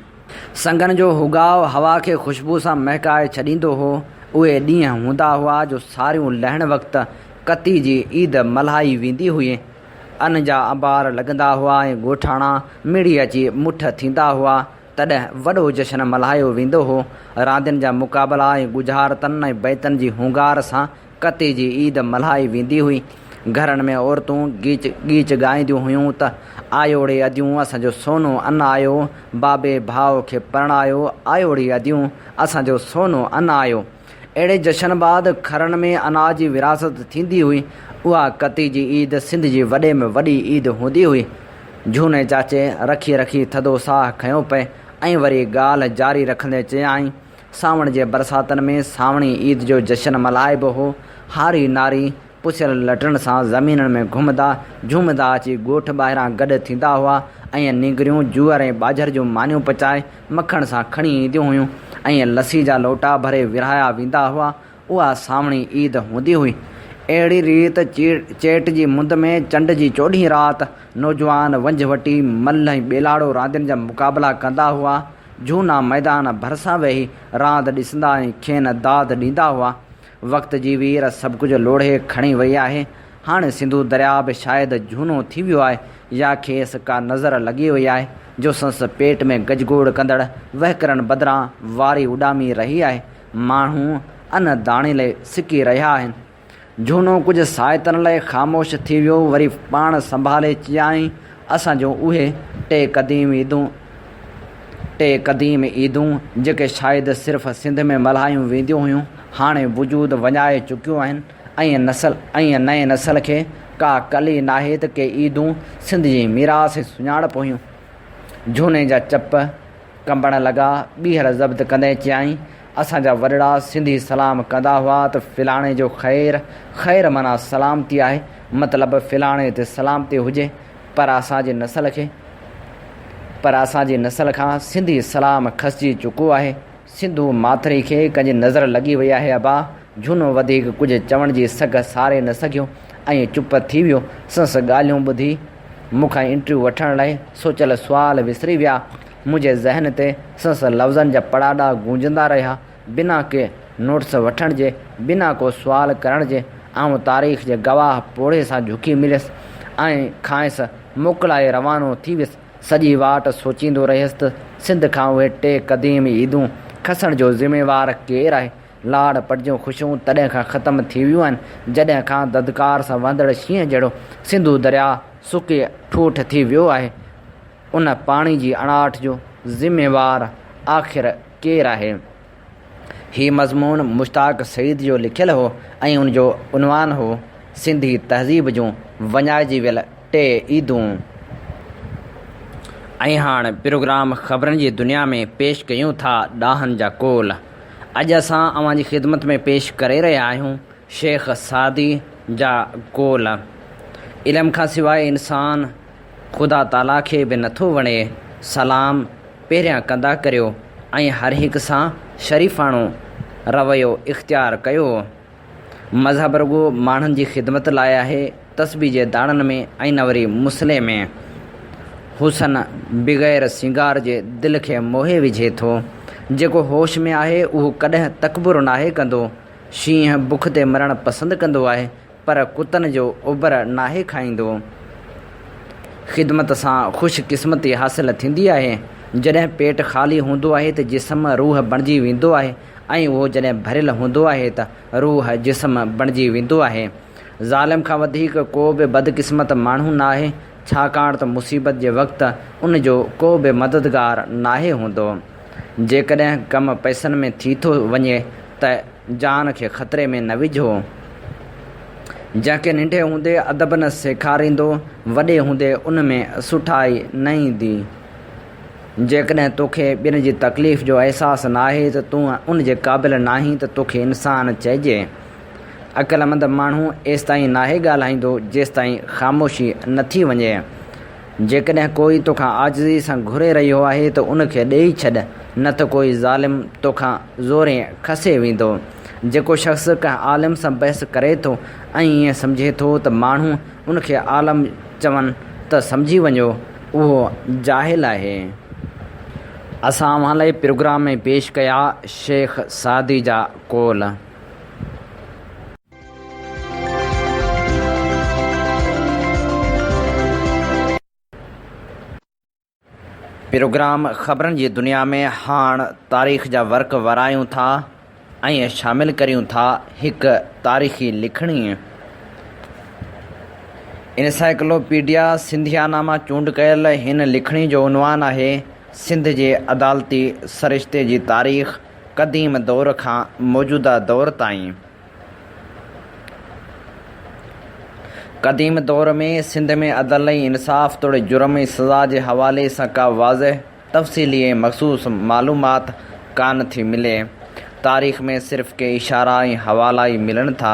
سنگن جو هڳاء هوا کي خوشبو سان مهڪائي ڇڏيندو هو. اهي ڏينهن هوندا هئا جو ساريون لهڻ وقت ڪتي جي عيد ملهائي ويندي هئي. ان جا انبار لڳندا هئا ۽ ڳوٺاڻا مڙي اچي مٺ ٿيندا هئا. تڏهن وڏو جشن ملهايو ويندو هو. راندين جا مقابلا ۽ ڳجهارتن ۽ بيتن جي هونگار سان ڪتي جي عيد ملهائي ويندي هئي. گهرن ۾ عورتون گيچ ڳيچ ڳائينديون هيون ته، آيو ڙي اديون اسان جو سونو ان آيو، بابي ڀاء کي پرڻايو، آيو ڙي اديون اسان جو سونو ان آيو. اهڙي جشن بعد کرن ۾ اناج جي ورهاست ٿيندي هئي. اها ڪتي جي عيد سنڌ جي وڏي ۾ وڏي عيد هوندي هئي. جهوني چاچي رکي رکي ٿڌو ساهه کنيو پئي ۽ وري ڳالهه جاري رکندي چيائين، سانوڻ جي برساتن ۾ سانوڻي عيد جو جشن ملهائبو هو. هاري ناري پسيل لٽن سان زمينن ۾ گهمندا جهومندا اچي ڳوٺ ٻاهران گڏ ٿيندا هئا ۽ نينگريون جوئر ۽ ٻاجهر جون مانيون پچائي مکڻ سان کڻي اينديون هيون ۽ لسي جا لوٽا ڀري ورهايا ويندا هئا. اها سانوڻي عيد هوندي هئي. اهڙي ريت چيٽ جي مند ۾ چنڊ جي چوڏهين رات نوجوان ونجهه وٽي، ملهه ۽ ٻيلاڙو راندين جا مقابلا ڪندا هئا. جهونا ميدان ڀرسان ويهي راند ڏسندا ۽ کين داد ڏيندا هئا. وقت جي وير سڀ ڪجهه لوڙهي کڻي وئي آهي. هاڻي سنڌو درياء به شايد جهونو ٿي ويو آهي يا کيس ڪا نظر لڳي وئي آهي جو سندس پيٽ ۾ گجگوڙ ڪندڙ وهڪرن بدران واري اڏامي رهي آهي. ماڻهو ان داڻي لئه سڪي رهيا آهن. جهونو ڪجهه ساعتن لئه خاموش ٿي ويو وري پاڻ سنڀالي چيائين، اسان جون اهي ٽي قديم عيدون، ٽي قديم عيدون جيڪي شايد صرف سنڌ ۾ ملهايون وينديون هيون، هاڻي وجود وڃائي چڪيون آهن ۽ نسل ۽ نئين نسل کي ڪا ڪل ئي ناهي ته ڪي عيدون سنڌ جي ميراث ۽ سڃاڻپ هيون. جهوني جا چپ ڪنبڻ لڳا، ٻيهر ضبط ڪندي چيائين، اسان جا وڏڙا سنڌي سلام ڪندا هئا ته فلاڻي جو خير، خير معنيٰ سلامتي آهي، مطلب فلاڻي تي سلامتي هجي، پر اسان جي نسل کي، پر اسان جي نسل کان سنڌي سلام کسجي چڪو آهي، سنڌو ماٿري کي ڪنهن جي نظر لڳي وئي آهي ابا، جهونو وڌيڪ ڪجهه چوڻ جي سگهه ساري نه سگهيو ۽ چپ ٿي ويو، سندس ڳالهيون ٻڌي مون کان انٽريو وٺڻ لاء سوچيل سوال وسري ويا. منهنجي ذهن تي سندس لفظن جا پڙاڏا گونجندا رهيا. بنا ڪنهن نوٽس وٺڻ جي، بنا ڪو سوال ڪرڻ جي، آئون تاريخ جي گواهه پوڙهي سان جهڪي مليس ۽ کانئس موڪلائي روانو ٿي ويس. سڄي واٽ سوچيندو رهيس ته سنڌ کان اهي ٽي قديم عيدون کسڻ جو ذميوار ڪير آهي؟ لاڙ پٽ جون خوشيون تڏهن کان ختم ٿي ويون آهن، جڏهن کان ڌڌڪار سان وهندڙ شينهن جهڙو سنڌو درياء سڪي ٺوٺ ٿي ويو آهي. ان پاڻي جي اڻاٺ جو ذميوار آخر ڪير آهي؟ هي مضمون مشتاق سعيد جو لکيل هو ۽ ان جو عنوان هو، سنڌي تهذيب جون وڃائجي ويل ٽي عيدون. ۽ هاڻ پروگرام خبرن جي دنيا ۾ پيش ڪيون ٿا ڏاهن جا قول. اڄ اسان اوهان جي خدمت ۾ پيش ڪري رهيا آهيون شيخ سعدي جا قول. علم کان سواء انسان خدا تعاليٰ کي به نٿو وڻي. سلام پهريان ڪندا ڪريو ۽ هر هڪ سان شريفاڻو رويو اختيار ڪيو. مذهب رڳو ماڻهن جي خدمت لاء آهي، تسبيح جي داڻن ۾ ۽ نه وري مصلي ۾. حسن بغير سينگار جي دل کي موهي وجهي ٿو. جيڪو هوش ۾ آهي اهو ڪڏهن تڪبر ناهي ڪندو. شينهن بک تي مرڻ پسند ڪندو آهي پر ڪتن جو اوبر ناهي کائيندو. خدمت سان خوش قسمتي حاصل ٿيندي آهي. جڏهن پيٽ خالي هوندو آهي ته جسم روح بڻجي ويندو آهي ۽ اهو جڏهن ڀريل هوندو آهي ته روح جسم بڻجي ويندو آهي. ظالم کان وڌيڪ ڪو به بدقسمت ماڻهو ناهي، ڇاڪاڻ ته مصيبت جي وقت ان جو ڪو به مددگار ناهي هوندو. جيڪڏهن ڪم پئسن ۾ ٿي ٿو وڃي ته جان کي خطري ۾ نه وجهو. جنهن کي ننڍي هوندي ادب نه سيکاريندو، وڏي هوندي ان ۾ سٺائي نه ايندي. جيڪڏهن توکي ٻين جي تڪليف جو احساس ناهي ته تون ان جي قابل ناهين ته توکي انسان چئجي. عقلمند ماڻهو ايستائين ناهي ڳالهائيندو جيستائين خاموشي نه ٿي وڃي. جيڪڏهن ڪوئي توکان عاجزي سان گهري رهيو آهي ته ان کي ڏيئي ڇڏ، نه ته ڪوئي ظالم توکان زورين کسي ويندو. جيڪو شخص ڪنهن عالم سان بحث ڪري ٿو ۽ ائين سمجهي ٿو ته ماڻهو ان کي عالم چون ته سمجهي وڃو اهو جاهل آهي. اسان اوهان لاء پروگرام ۾ پيش ڪيا شيخ سعدي جا قول. پروگرام خبرن جي دنيا ۾ هاڻ تاريخ جا ورق ورايون ٿا ۽ شامل ڪريون ٿا هڪ تاريخي لکڻي. انسائيڪلوپيڊيا سنڌيانا مان چونڊ ڪيل هن لکڻي جو عنوان آهي سنڌ جي عدالتي سرشتي جي تاريخ قديم دور کان موجوده دور تائين. قديم دور ۾ سنڌ ۾ عدل ۽ انصاف توڙي جرم ۽ سزا جي حوالي سان ڪا واضح، تفصيلي ۽ مخصوص معلومات ڪانه ٿي ملي. تاريخ ۾ صرف ڪي اشارا ۽ حوالا ئي ملن ٿا،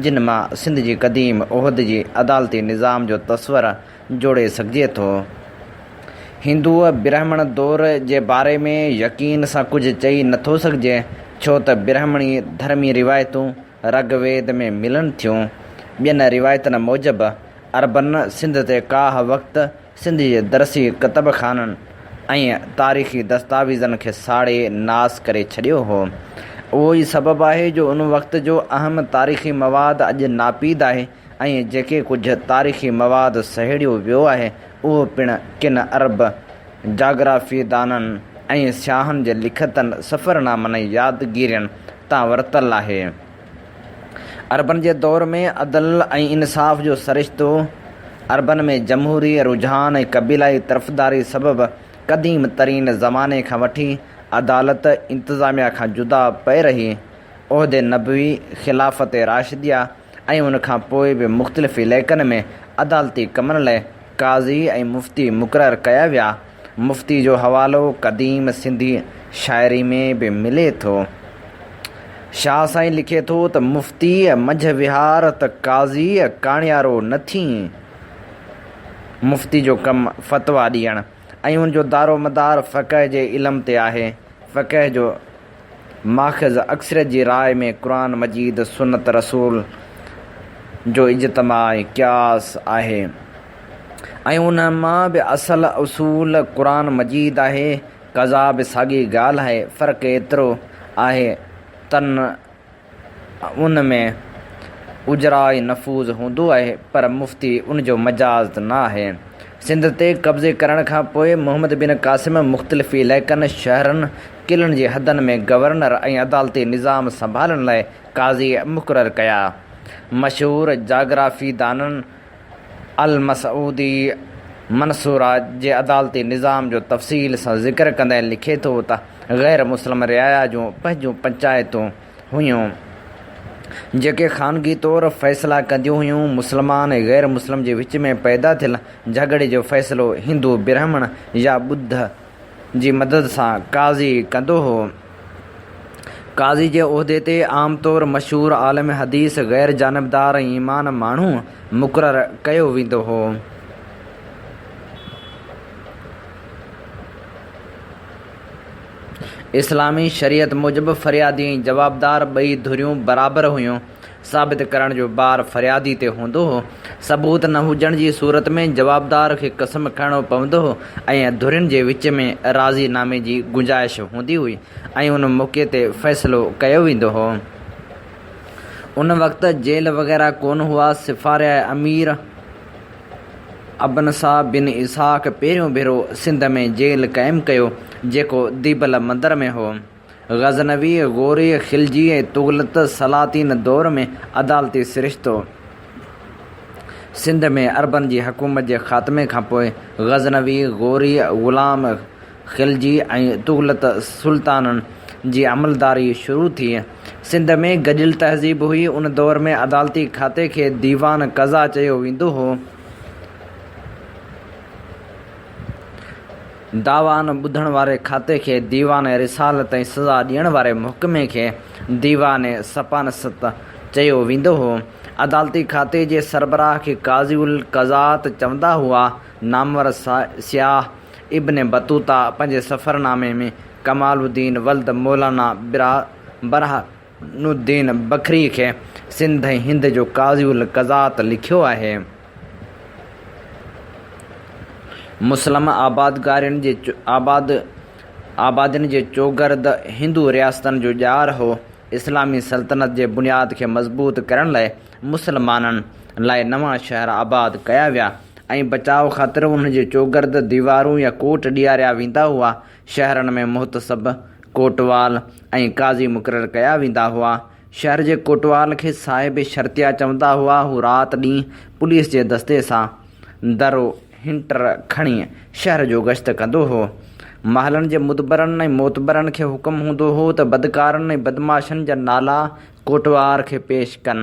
جن مان سنڌ جي قديم عهد جي عدالتي نظام جو تصور جوڙي سگهجي ٿو. هندو برهمڻ دور جي باري ۾ يقين سان ڪجهه چئي نٿو سگهجي، ڇو ته برهمڻي ڌرمي روايتون رگ ويد ۾ ملن ٿيون. ٻين روايتن موجب عربن سنڌ تي ڪاهه وقت سنڌ جي درسي ڪتب خانن ۽ تاريخي دستاويزن کي ساڙي ناس ڪري ڇڏيو هو. اهو ئي سبب آهي جو ان وقت جو اهم تاريخي مواد اڄ ناپيد آهي ۽ جيڪي ڪجهه تاريخي مواد سهيڙيو ويو آهي، اهو پڻ ڪن عرب جاگرافيدانن ۽ سياحن جي لکتن، سفرنامن ۽ يادگيرين تان ورتل آهي. عربن جي دور ۾ عدل ۽ انصاف جو سرشتو عربن ۾ جمهوري رجحان ۽ قبيلائي طرفداري سبب قديم ترين زماني کان وٺي عدالت انتظاميه کان جدا پئي رهي. عهد نبوي، خلافت راشديه ۽ ان کان پوء به مختلف علائقن ۾ عدالتي ڪمن لاء قاضي ۽ مفتي مقرر ڪيا ويا. مفتي جو حوالو قديم سنڌي شاعري ۾ به ملي ٿو. شاهه سائين لکي ٿو ته مفتيء منجهه وهار ته قاضيء ڪاڻيارو نه ٿئين. مفتي جو ڪم فتويٰ ڏيڻ ۽ ان جو دارومدار فقه جي علم تي آهي. فقه جو ماخذ اڪثريت جي راء ۾ قرآن مجيد، سنت رسول جو اجتماع ۽ قياس آهي ۽ ان مان به اصل اصول قرآن مجيد آهي. قضا به ساڳي ڳالهه آهي، فرق ايترو آهي تن ان ۾ اجراء ۽ نفوذ هوندو آهي پر مفتي ان جو مجاز نه آهي. سنڌ تي قبضي ڪرڻ کان پوء محمد بن قاسم مختلف علائقن، شهرن، قلعن جي حدن ۾ گورنر ۽ عدالتي نظام سنڀالڻ لاء قاضي مقرر ڪيا. مشهور جاگرافيدانن المسعودي منصوره جي عدالتي نظام جو تفصيل سان ذڪر ڪندي لکي ٿو ته غير مسلم رعايا جون پنهنجون پنچائتون هيون، جيڪي خانگي طور فيصلا ڪنديون هيون. مسلمان ۽ غير مسلم جي وچ ۾ پيدا ٿيل جهڳڙي جو فيصلو هندو برهمڻ يا ٻڌ جي مدد سان قاضي ڪندو هو. قاضي جي عهدي تي عام طور مشهور عالم حديث، غير جانبدار ۽ ايمان ماڻهو مقرر ڪيو ويندو هو. اسلامي شريعت موجب فريادي ۽ جوابدار ٻئي ڌريون برابر هيون. ثابت ڪرڻ جو بار فريادي تي هوندو هو. ثبوت نه هجڻ جي صورت ۾ جوابدار کي قسم کڻڻو پوندو هو ۽ ڌرين جي وچ ۾ راضي نامي جي گنجائش هوندي هئي ۽ ان موقعي تي فيصلو ڪيو ويندو هو. ان وقت جيل وغيره ڪونه هئا. سفاريء امير ابنسا بن اسحاق پهريون ڀيرو سنڌ ۾ جيل قائم ڪيو، جيڪو ديبل مندر ۾ هو. غزنوي، غوري، خلجي ۽ تغلق سلاطين دور ۾ عدالتي سرشتو سنڌ ۾ عربن جي حڪومت جي خاتمي کان پوء غزنوي، غوري، غلام، خلجي ۽ تغلق سلطانن جي عملداري شروع ٿي. سنڌ ۾ گڏيل تهذيب هئي. ان دور ۾ عدالتي کاتي کي ديوان قضا چيو ويندو هو. دعوائن ٻڌڻ واري کاتي کي ديوان رسالت ۽ سزا ڏيڻ واري محڪمي کي ديوان سپانست چيو ويندو هو. عدالتي کاتي جي سربراهه کي قاضي القضات چوندا هئا. نامور سياح ابن بطوطه پنهنجي سفرنامي ۾ ڪمال الدين ولد مولانا برهان الدين بکري کي سنڌ ۽ هند جو قاضي القضات لکيو آهي. مسلم آبادگارين جي آباد آبادين جي چوگرد هندو رياستن جو ڄار هو. اسلامي سلطنت جي بنياد کي مضبوط ڪرڻ لاء مسلمانن لاء نوان شهر آباد ڪيا ويا ۽ بچاء خاطر انهن جي چوگرد ديوارون يا ڪوٽ ڏياريا ويندا هئا. شهرن ۾ محتسب، ڪوٽوال ۽ قاضي مقرر ڪيا ويندا هئا. شهر جي ڪوٽوال کي صاحب شرطيه چوندا هئا. هو رات ڏينهن پوليس جي دستي سان درو هنٽر کڻي شهر جو گشت ڪندو هو. محلن جي مدبرن ۽ معتبرن کي حڪم هوندو هو ته بدڪارن ۽ بدمعاشن جا نالا ڪوٽوار کي پيش ڪن.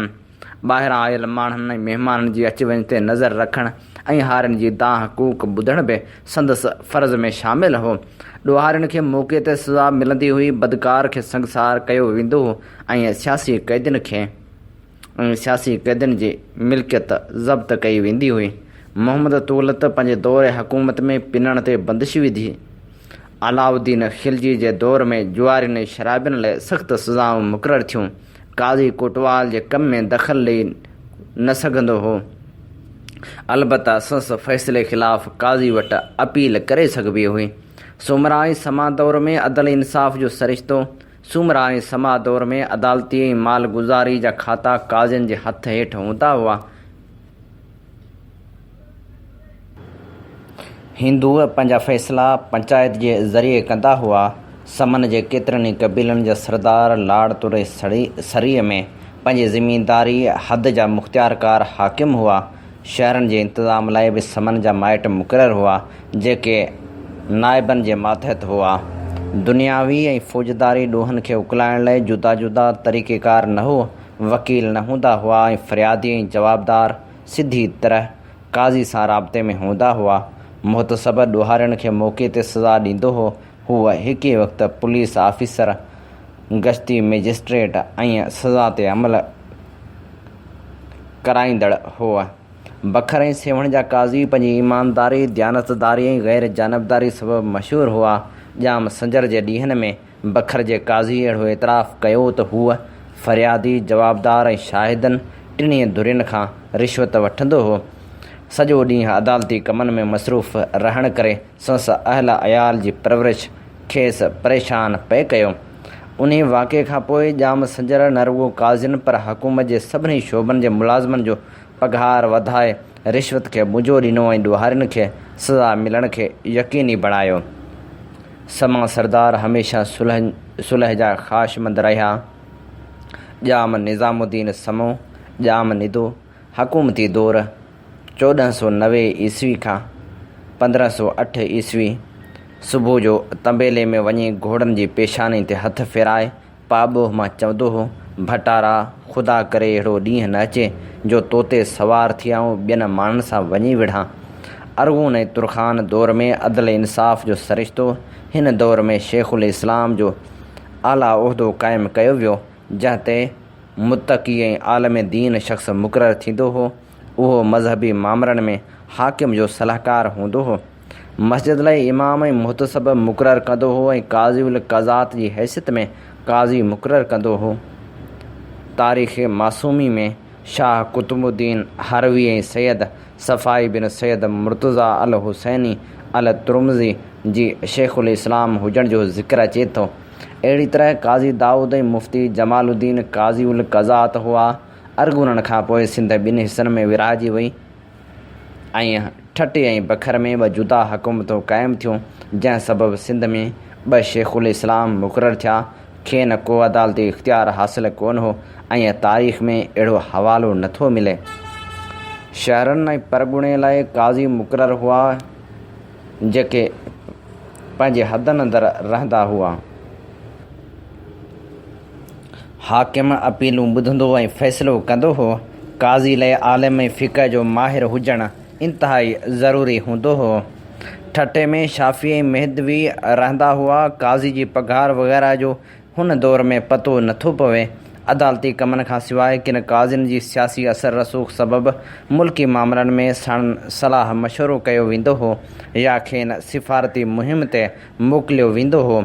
ٻاهران آيل ماڻهن ۽ مهمانن جي اچ وڃ تي نظر رکڻ ۽ هارين جي دانهن ڪوڪ ٻڌڻ به سندس فرض ۾ شامل هو. ڏوهارين کي موقعي تي سزا ملندي هئي، بدڪار کي سنگسار ڪيو ويندو هو ۽ سياسي قيدين کي ۽ سياسي قيدين جي ملڪيت ضبط ڪئي ويندي هئي. محمد تغلق پنهنجي دور حڪومت ۾ پنڻ تي بندش وڌي. علاؤالدين خلجي جي دور ۾ جوارين ۽ شرابين لاء سخت سزائون مقرر ٿيون. قاضي ڪوٽوال جي ڪم ۾ دخل ڏئي نه سگهندو هو. البته سندس فيصلي خلاف قاضي وٽ اپيل ڪري سگهبي هئي. سومرا ۽ سما دور ۾ عدل انصاف جو سرشتو، سومرا ۽ سما دور ۾ عدالتي ۽ مال گذاري جا کاتا قاضين جي هٿ هيٺ هوندا هئا. هندو پنهنجا فيصلا پنچائت جي ذريعي ڪندا هئا. سمن جي ڪيترن ئي قبيلن جا سردار لاڙ توڙي سري ۾ پنهنجي زمينداري حد جا مختيارڪار حاڪم هئا. شهرن جي انتظام لاء به سمن جا مائٽ مقرر هئا، جيڪي نائبن جي ماتحت هئا. دنياوي ۽ فوجداري ڏوهن کي اڪلائڻ لاء جدا جدا طريقيڪار نه هو. وڪيل نه هوندا هئا ۽ فريادي ۽ جوابدار سڌي طرح قاضي سان رابطي ۾ هوندا هئا. محتسب ڏوهارين کي موقعي تي سزا ڏيندو هو. هو هڪ ئي وقت پوليس آفيسر، گشتي مئجسٽريٽ ۽ سزا تي عمل ڪرائيندڙ هو. بکر ۽ سيوهڻ جا قاضي پنهنجي ايمانداري، ديانتداري ۽ غير جانبداري سبب مشهور هئا. ڄام سنجر جي ڏينهن ۾ بکر جي قاضي اهڙو اعتراف ڪيو ته هو فريادي، جوابدار ۽ شاهدن ٽنهي ڌرين کان رشوت وٺندو هو. سڄو ڏينهن عدالتي ڪمن ۾ مصروف رهڻ ڪري سندس اهل عيال جي پرورش کيس پريشان پئي ڪيو. انهي واقعي کان پوء ڄام سنجر نه رڳو قاضين پر حڪومت جي سڀني شعبن جي ملازمن جو پگهار وڌائي رشوت کي ٻنجو ڏنو ۽ ڏوهارين کي سزا ملڻ کي يقيني بڻايو. سما سردار هميشه صلح جا خواهشمند رهيا. ڄام نظام الدين سمو، ڄام ندو، حڪومتي دور، 1490 عيسوي کان 1508 عيسوي، صبح جو طنبيلي ۾ وڃي گهوڙن جي پيشاني تي هٿ ڦيرائي پاٻوهه مان چوندو هو، ڀٽارا! خدا ڪري اهڙو ڏينهن نه اچي، جو توتي سوار ٿي آئون ٻين ماڻهن سان وڃي وڙهان. ارغون ۽ ترخان دور ۾ عدل انصاف جو سرشتو، هن دور ۾ شيخ الاسلام جو اعليٰ عهدو قائم ڪيو ويو، جنهن تي متقي ۽ عالم دين شخص مقرر ٿيندو هو. اهو مذهبي مامرن ۾ حاڪم جو صلاحڪار هوندو هو. مسجد لاء امام ۽ محتسب مقرر ڪندو هو ۽ قاضي القضات جي حيثيت ۾ قاضي مقرر ڪندو هو. تاريخ معصومي ۾ شاهه قطب الدين هروي ۽ سيد صفائي بن سيد مرتضيٰ الحسيني الترمذي جي شيخ الاسلام هجڻ جو ذڪر اچي ٿو. اهڙي طرح قاضي دائود ۽ مفتي جمال الدين قاضي القضات هئا. ارغونن کان پوء سنڌ ٻن حصن ۾ ورهائجي وئي ۽ ٺٽي ۽ بکر ۾ ٻه جدا حڪومتون قائم ٿيون، جنهن سبب سنڌ ۾ ٻه شيخ الاسلام مقرر ٿيا. کين ڪو عدالتي اختيار حاصل ڪونه هو ۽ تاريخ ۾ اهڙو حوالو نٿو ملي. شهرن ۽ پرڳڻي لاء قاضي مقرر هئا، جيڪي پنهنجي حدن اندر رهندا هئا. حاڪم اپيلون ٻڌندو ۽ فيصلو ڪندو هو. قاضي لاء عالم ۽ فقه جو ماهر هجڻ انتهائي ضروري هوندو هو. ٺٽي ۾ شافعي ۽ مهدوي رهندا هئا. قاضي جي پگهار وغيره جو هن دور ۾ پتو نٿو پوي. عدالتي ڪمن کان سواء ڪن قاضين جي سياسي اثر رسوخ سبب ملڪي مامرن ۾ ساڻن صلاح مشورو ڪيو ويندو هو يا کين سفارتي مهم تي موڪليو ويندو هو.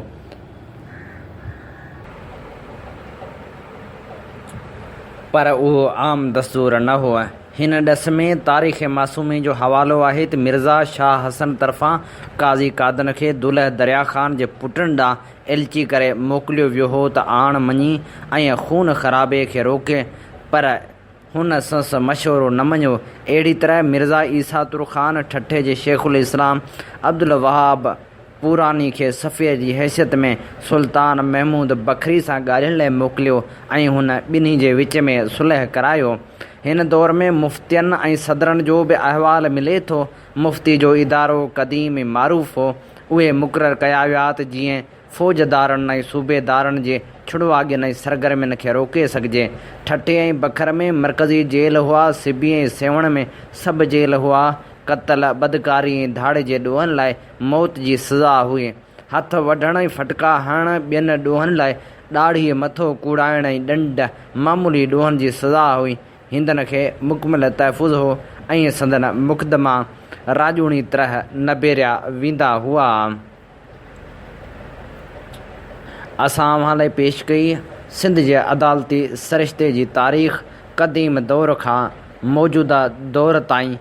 پر اهو عام دستور نه هو. هن ڏس ۾ تاريخ معصومي جو حوالو آهي ته مرزا شاهه حسن طرفان قاضي قادن کي دولهه دريا خان جي پٽن ڏانهن ايلچي ڪري موڪليو ويو هو ته آڻ مڃي ۽ خون خرابي کي روڪي پر هن سندس مشورو نه مڃيو. اهڙي طرح مرزا عيسيٰ ترخان ٺٽي جي شيخ الاسلام عبدالوهاب پوراني کي سفير جي حيثيت ۾ سلطان محمود بکري سان ڳالهين لاء موڪليو ۽ هن ٻنهي جي وچ ۾ صلح ڪرايو. هن دور ۾ مفتين ۽ صدرن جو به احوال ملي ٿو. مفتي جو ادارو قديم ۽ معروف هو. اهي مقرر ڪيا ويا ته جيئن فوجدارن ۽ صوبيدارن جي ڇڙواڳين ۽ سرگرمين کي روڪي سگهجي. ٺٽي ۽ بکر ۾ مرڪزي جيل هئا، سبي ۽ سيوهڻ ۾ سب جيل هئا. قتل، بدڪاري ۽ ڌاڙي جي ڏوهن لاء موت جي سزا هئي. هٿ وڍڻ ۽ ڦٽڪا هڻڻ ٻين ڏوهن لاء ڏاڙهي مٿو ڪوڙائڻ ۽ ڏنڊ معمولي ڏوهن جي سزا هئي. هندن کي مڪمل تحفظ هو ۽ سندن مقدما راڄوڻي طرح نبيريا ويندا هئا. اسان اوهان لاء پيش ڪئي سنڌ جي عدالتي سرشتي جي تاريخ قديم دور کان موجوده دور تائين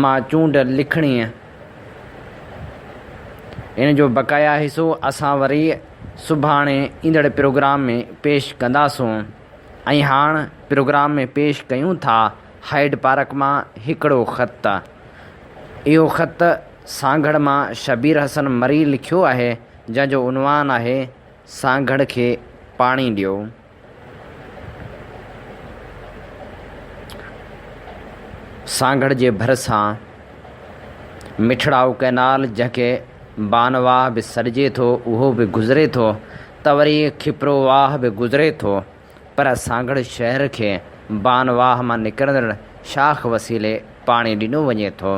مان چونڊ لکڻي. ان جو بقايا حصو اسان وري سڀاڻي ايندڙ پروگرام ۾ پيش ڪنداسون ۽ هاڻ پروگرام ۾ پيش ڪيون ٿا هائيڊ پارڪ مان هڪڙو خط. اهو خط سانگهڙ مان شبير حسن مري لکيو آهي جنهن جو عنوان آهي سانگهڙ کي پاڻي ڏيو. سانگهڙ جي ڀرسان مٺڙائو ڪئنال جنهن کي بان واهه به سڏجي ٿو اهو به گذري ٿو ته وري کپرو واهه به گذري ٿو پر سانگهڙ شهر کي بان واهه مان نڪرندڙ شاخ وسيلي پاڻي ڏنو وڃي ٿو.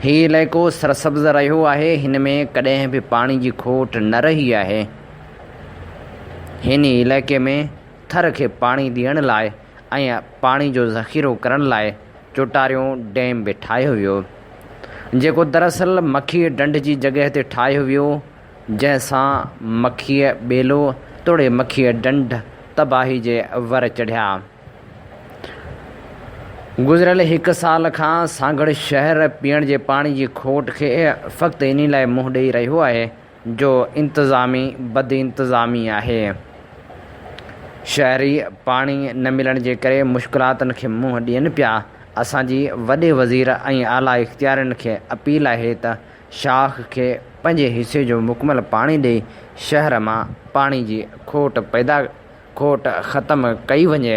هي علائقو سرسبز رهيو آهي هن ۾ ڪڏهن به پاڻي جي کوٽ نه رهي آهي. هن علائقي ۾ ٿر کي پاڻي ڏيڻ لاء ۽ پاڻي جو ذخيرو ڪرڻ لاء چوٽاريون ڊيم به ٺاهيو ويو، جيڪو دراصل مکيء ڍنڍ جي جڳهه تي ٺاهيو ويو، جنهن سان مکيء ٻيلو توڙي مکيء ڍنڍ تباهي جي ور چڙهيا. گذريل هڪ سال کان سانگهڙ شهر پيئڻ جي پاڻي جي کوٽ کي فقط انهي لاء منهن ڏئي رهيو آهي جو انتظامي بدانتظامي آهي. شهري پاڻي نه ملڻ جي ڪري مشڪلاتن کي منهن ڏين پيا، اسان جي وڏي وزير ۽ اعليٰ اختيارين کي اپيل آهي ته شاخ کي پنهنجي حصي جو مڪمل پاڻي ڏئي شهر مان پاڻي جي کوٽ پيدا کوٽ ختم ڪئي وڃي.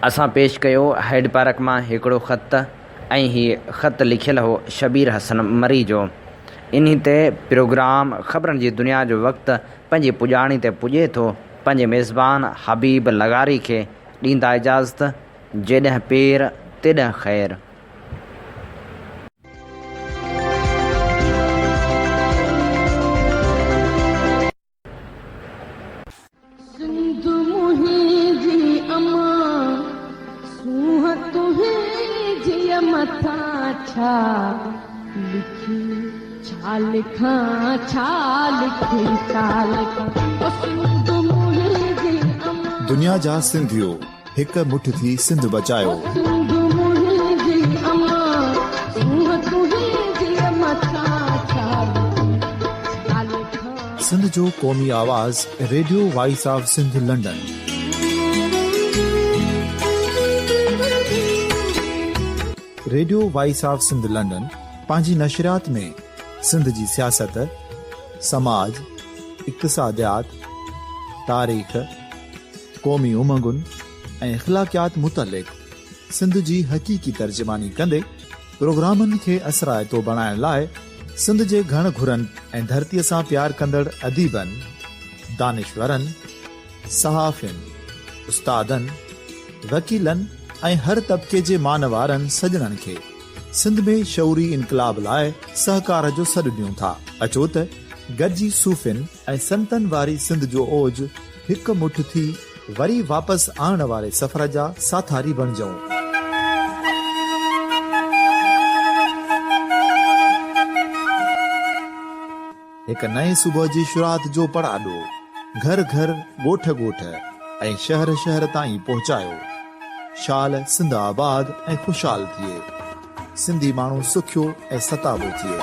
اسان پيش ڪيو هيڊ پارڪ مان هڪڙو خط ۽ هي خط لکيل هو شبير حسن مري جو. انهي تي پروگرام خبرن جي دنيا جو وقت پنهنجي پڄاڻي تي پڄي ٿو. پنهنجي ميزبان حبيب لغاري کي ڏيندا اجازت جيڏهن پير تيڏهن خير. سنڌ منهنجي امان، سونهن تنهنجيء مٿان ڇا لکي ڇا لکان، ڇا لکي ڇا لکان، او سنڌ منهنجي امان. دنيا جا سنڌيو هڪ مٺ ٿي سنڌ بچايو. او سنڌ منهنجي امان، سونهن تنهنجيء مٿان ڇا لکي ڇا لکان. سنڌ جو قومي آواز radio voice of Sindh London. Radio voice of Sindh London پنهنجي نشريات ۾ سنڌ جي سياست، سماج، اقتصاديات، تاريخ، قومي امنگن ۽ اخلاقيات متعلق سنڌ جي حقيقي ترجماني ڪندي پروگرامن کي اثرائتو بڻائڻ لاء سنڌ جي گهڻ گهرن ۽ ڌرتيء سان پيار ڪندڙ اديبن، دانشورن، صحافين، استادن، وڪيلن ۽ هر طبقي جي مان وارن سڄڻن کي سنڌ ۾ شعوري انقلاب لاء سهڪار جو سڏ ڏيون ٿا. اچو ته گڏجي صوفين ۽ سنتن واري سنڌ جو اوج هڪ مٺ ٿي وري واپس آڻڻ واري سفر جا ساٿاري بڻجون. هڪ نئين صبح جي شروعات جو پڙاڏو گهر گهر، ڳوٺ ڳوٺ ۽ شهر شهر تائين پهچايو. شال سنڌ آباد ۽ خوشحال ٿئي. سنڌي ماڻهو سکيو ۽ ستابو ٿئي.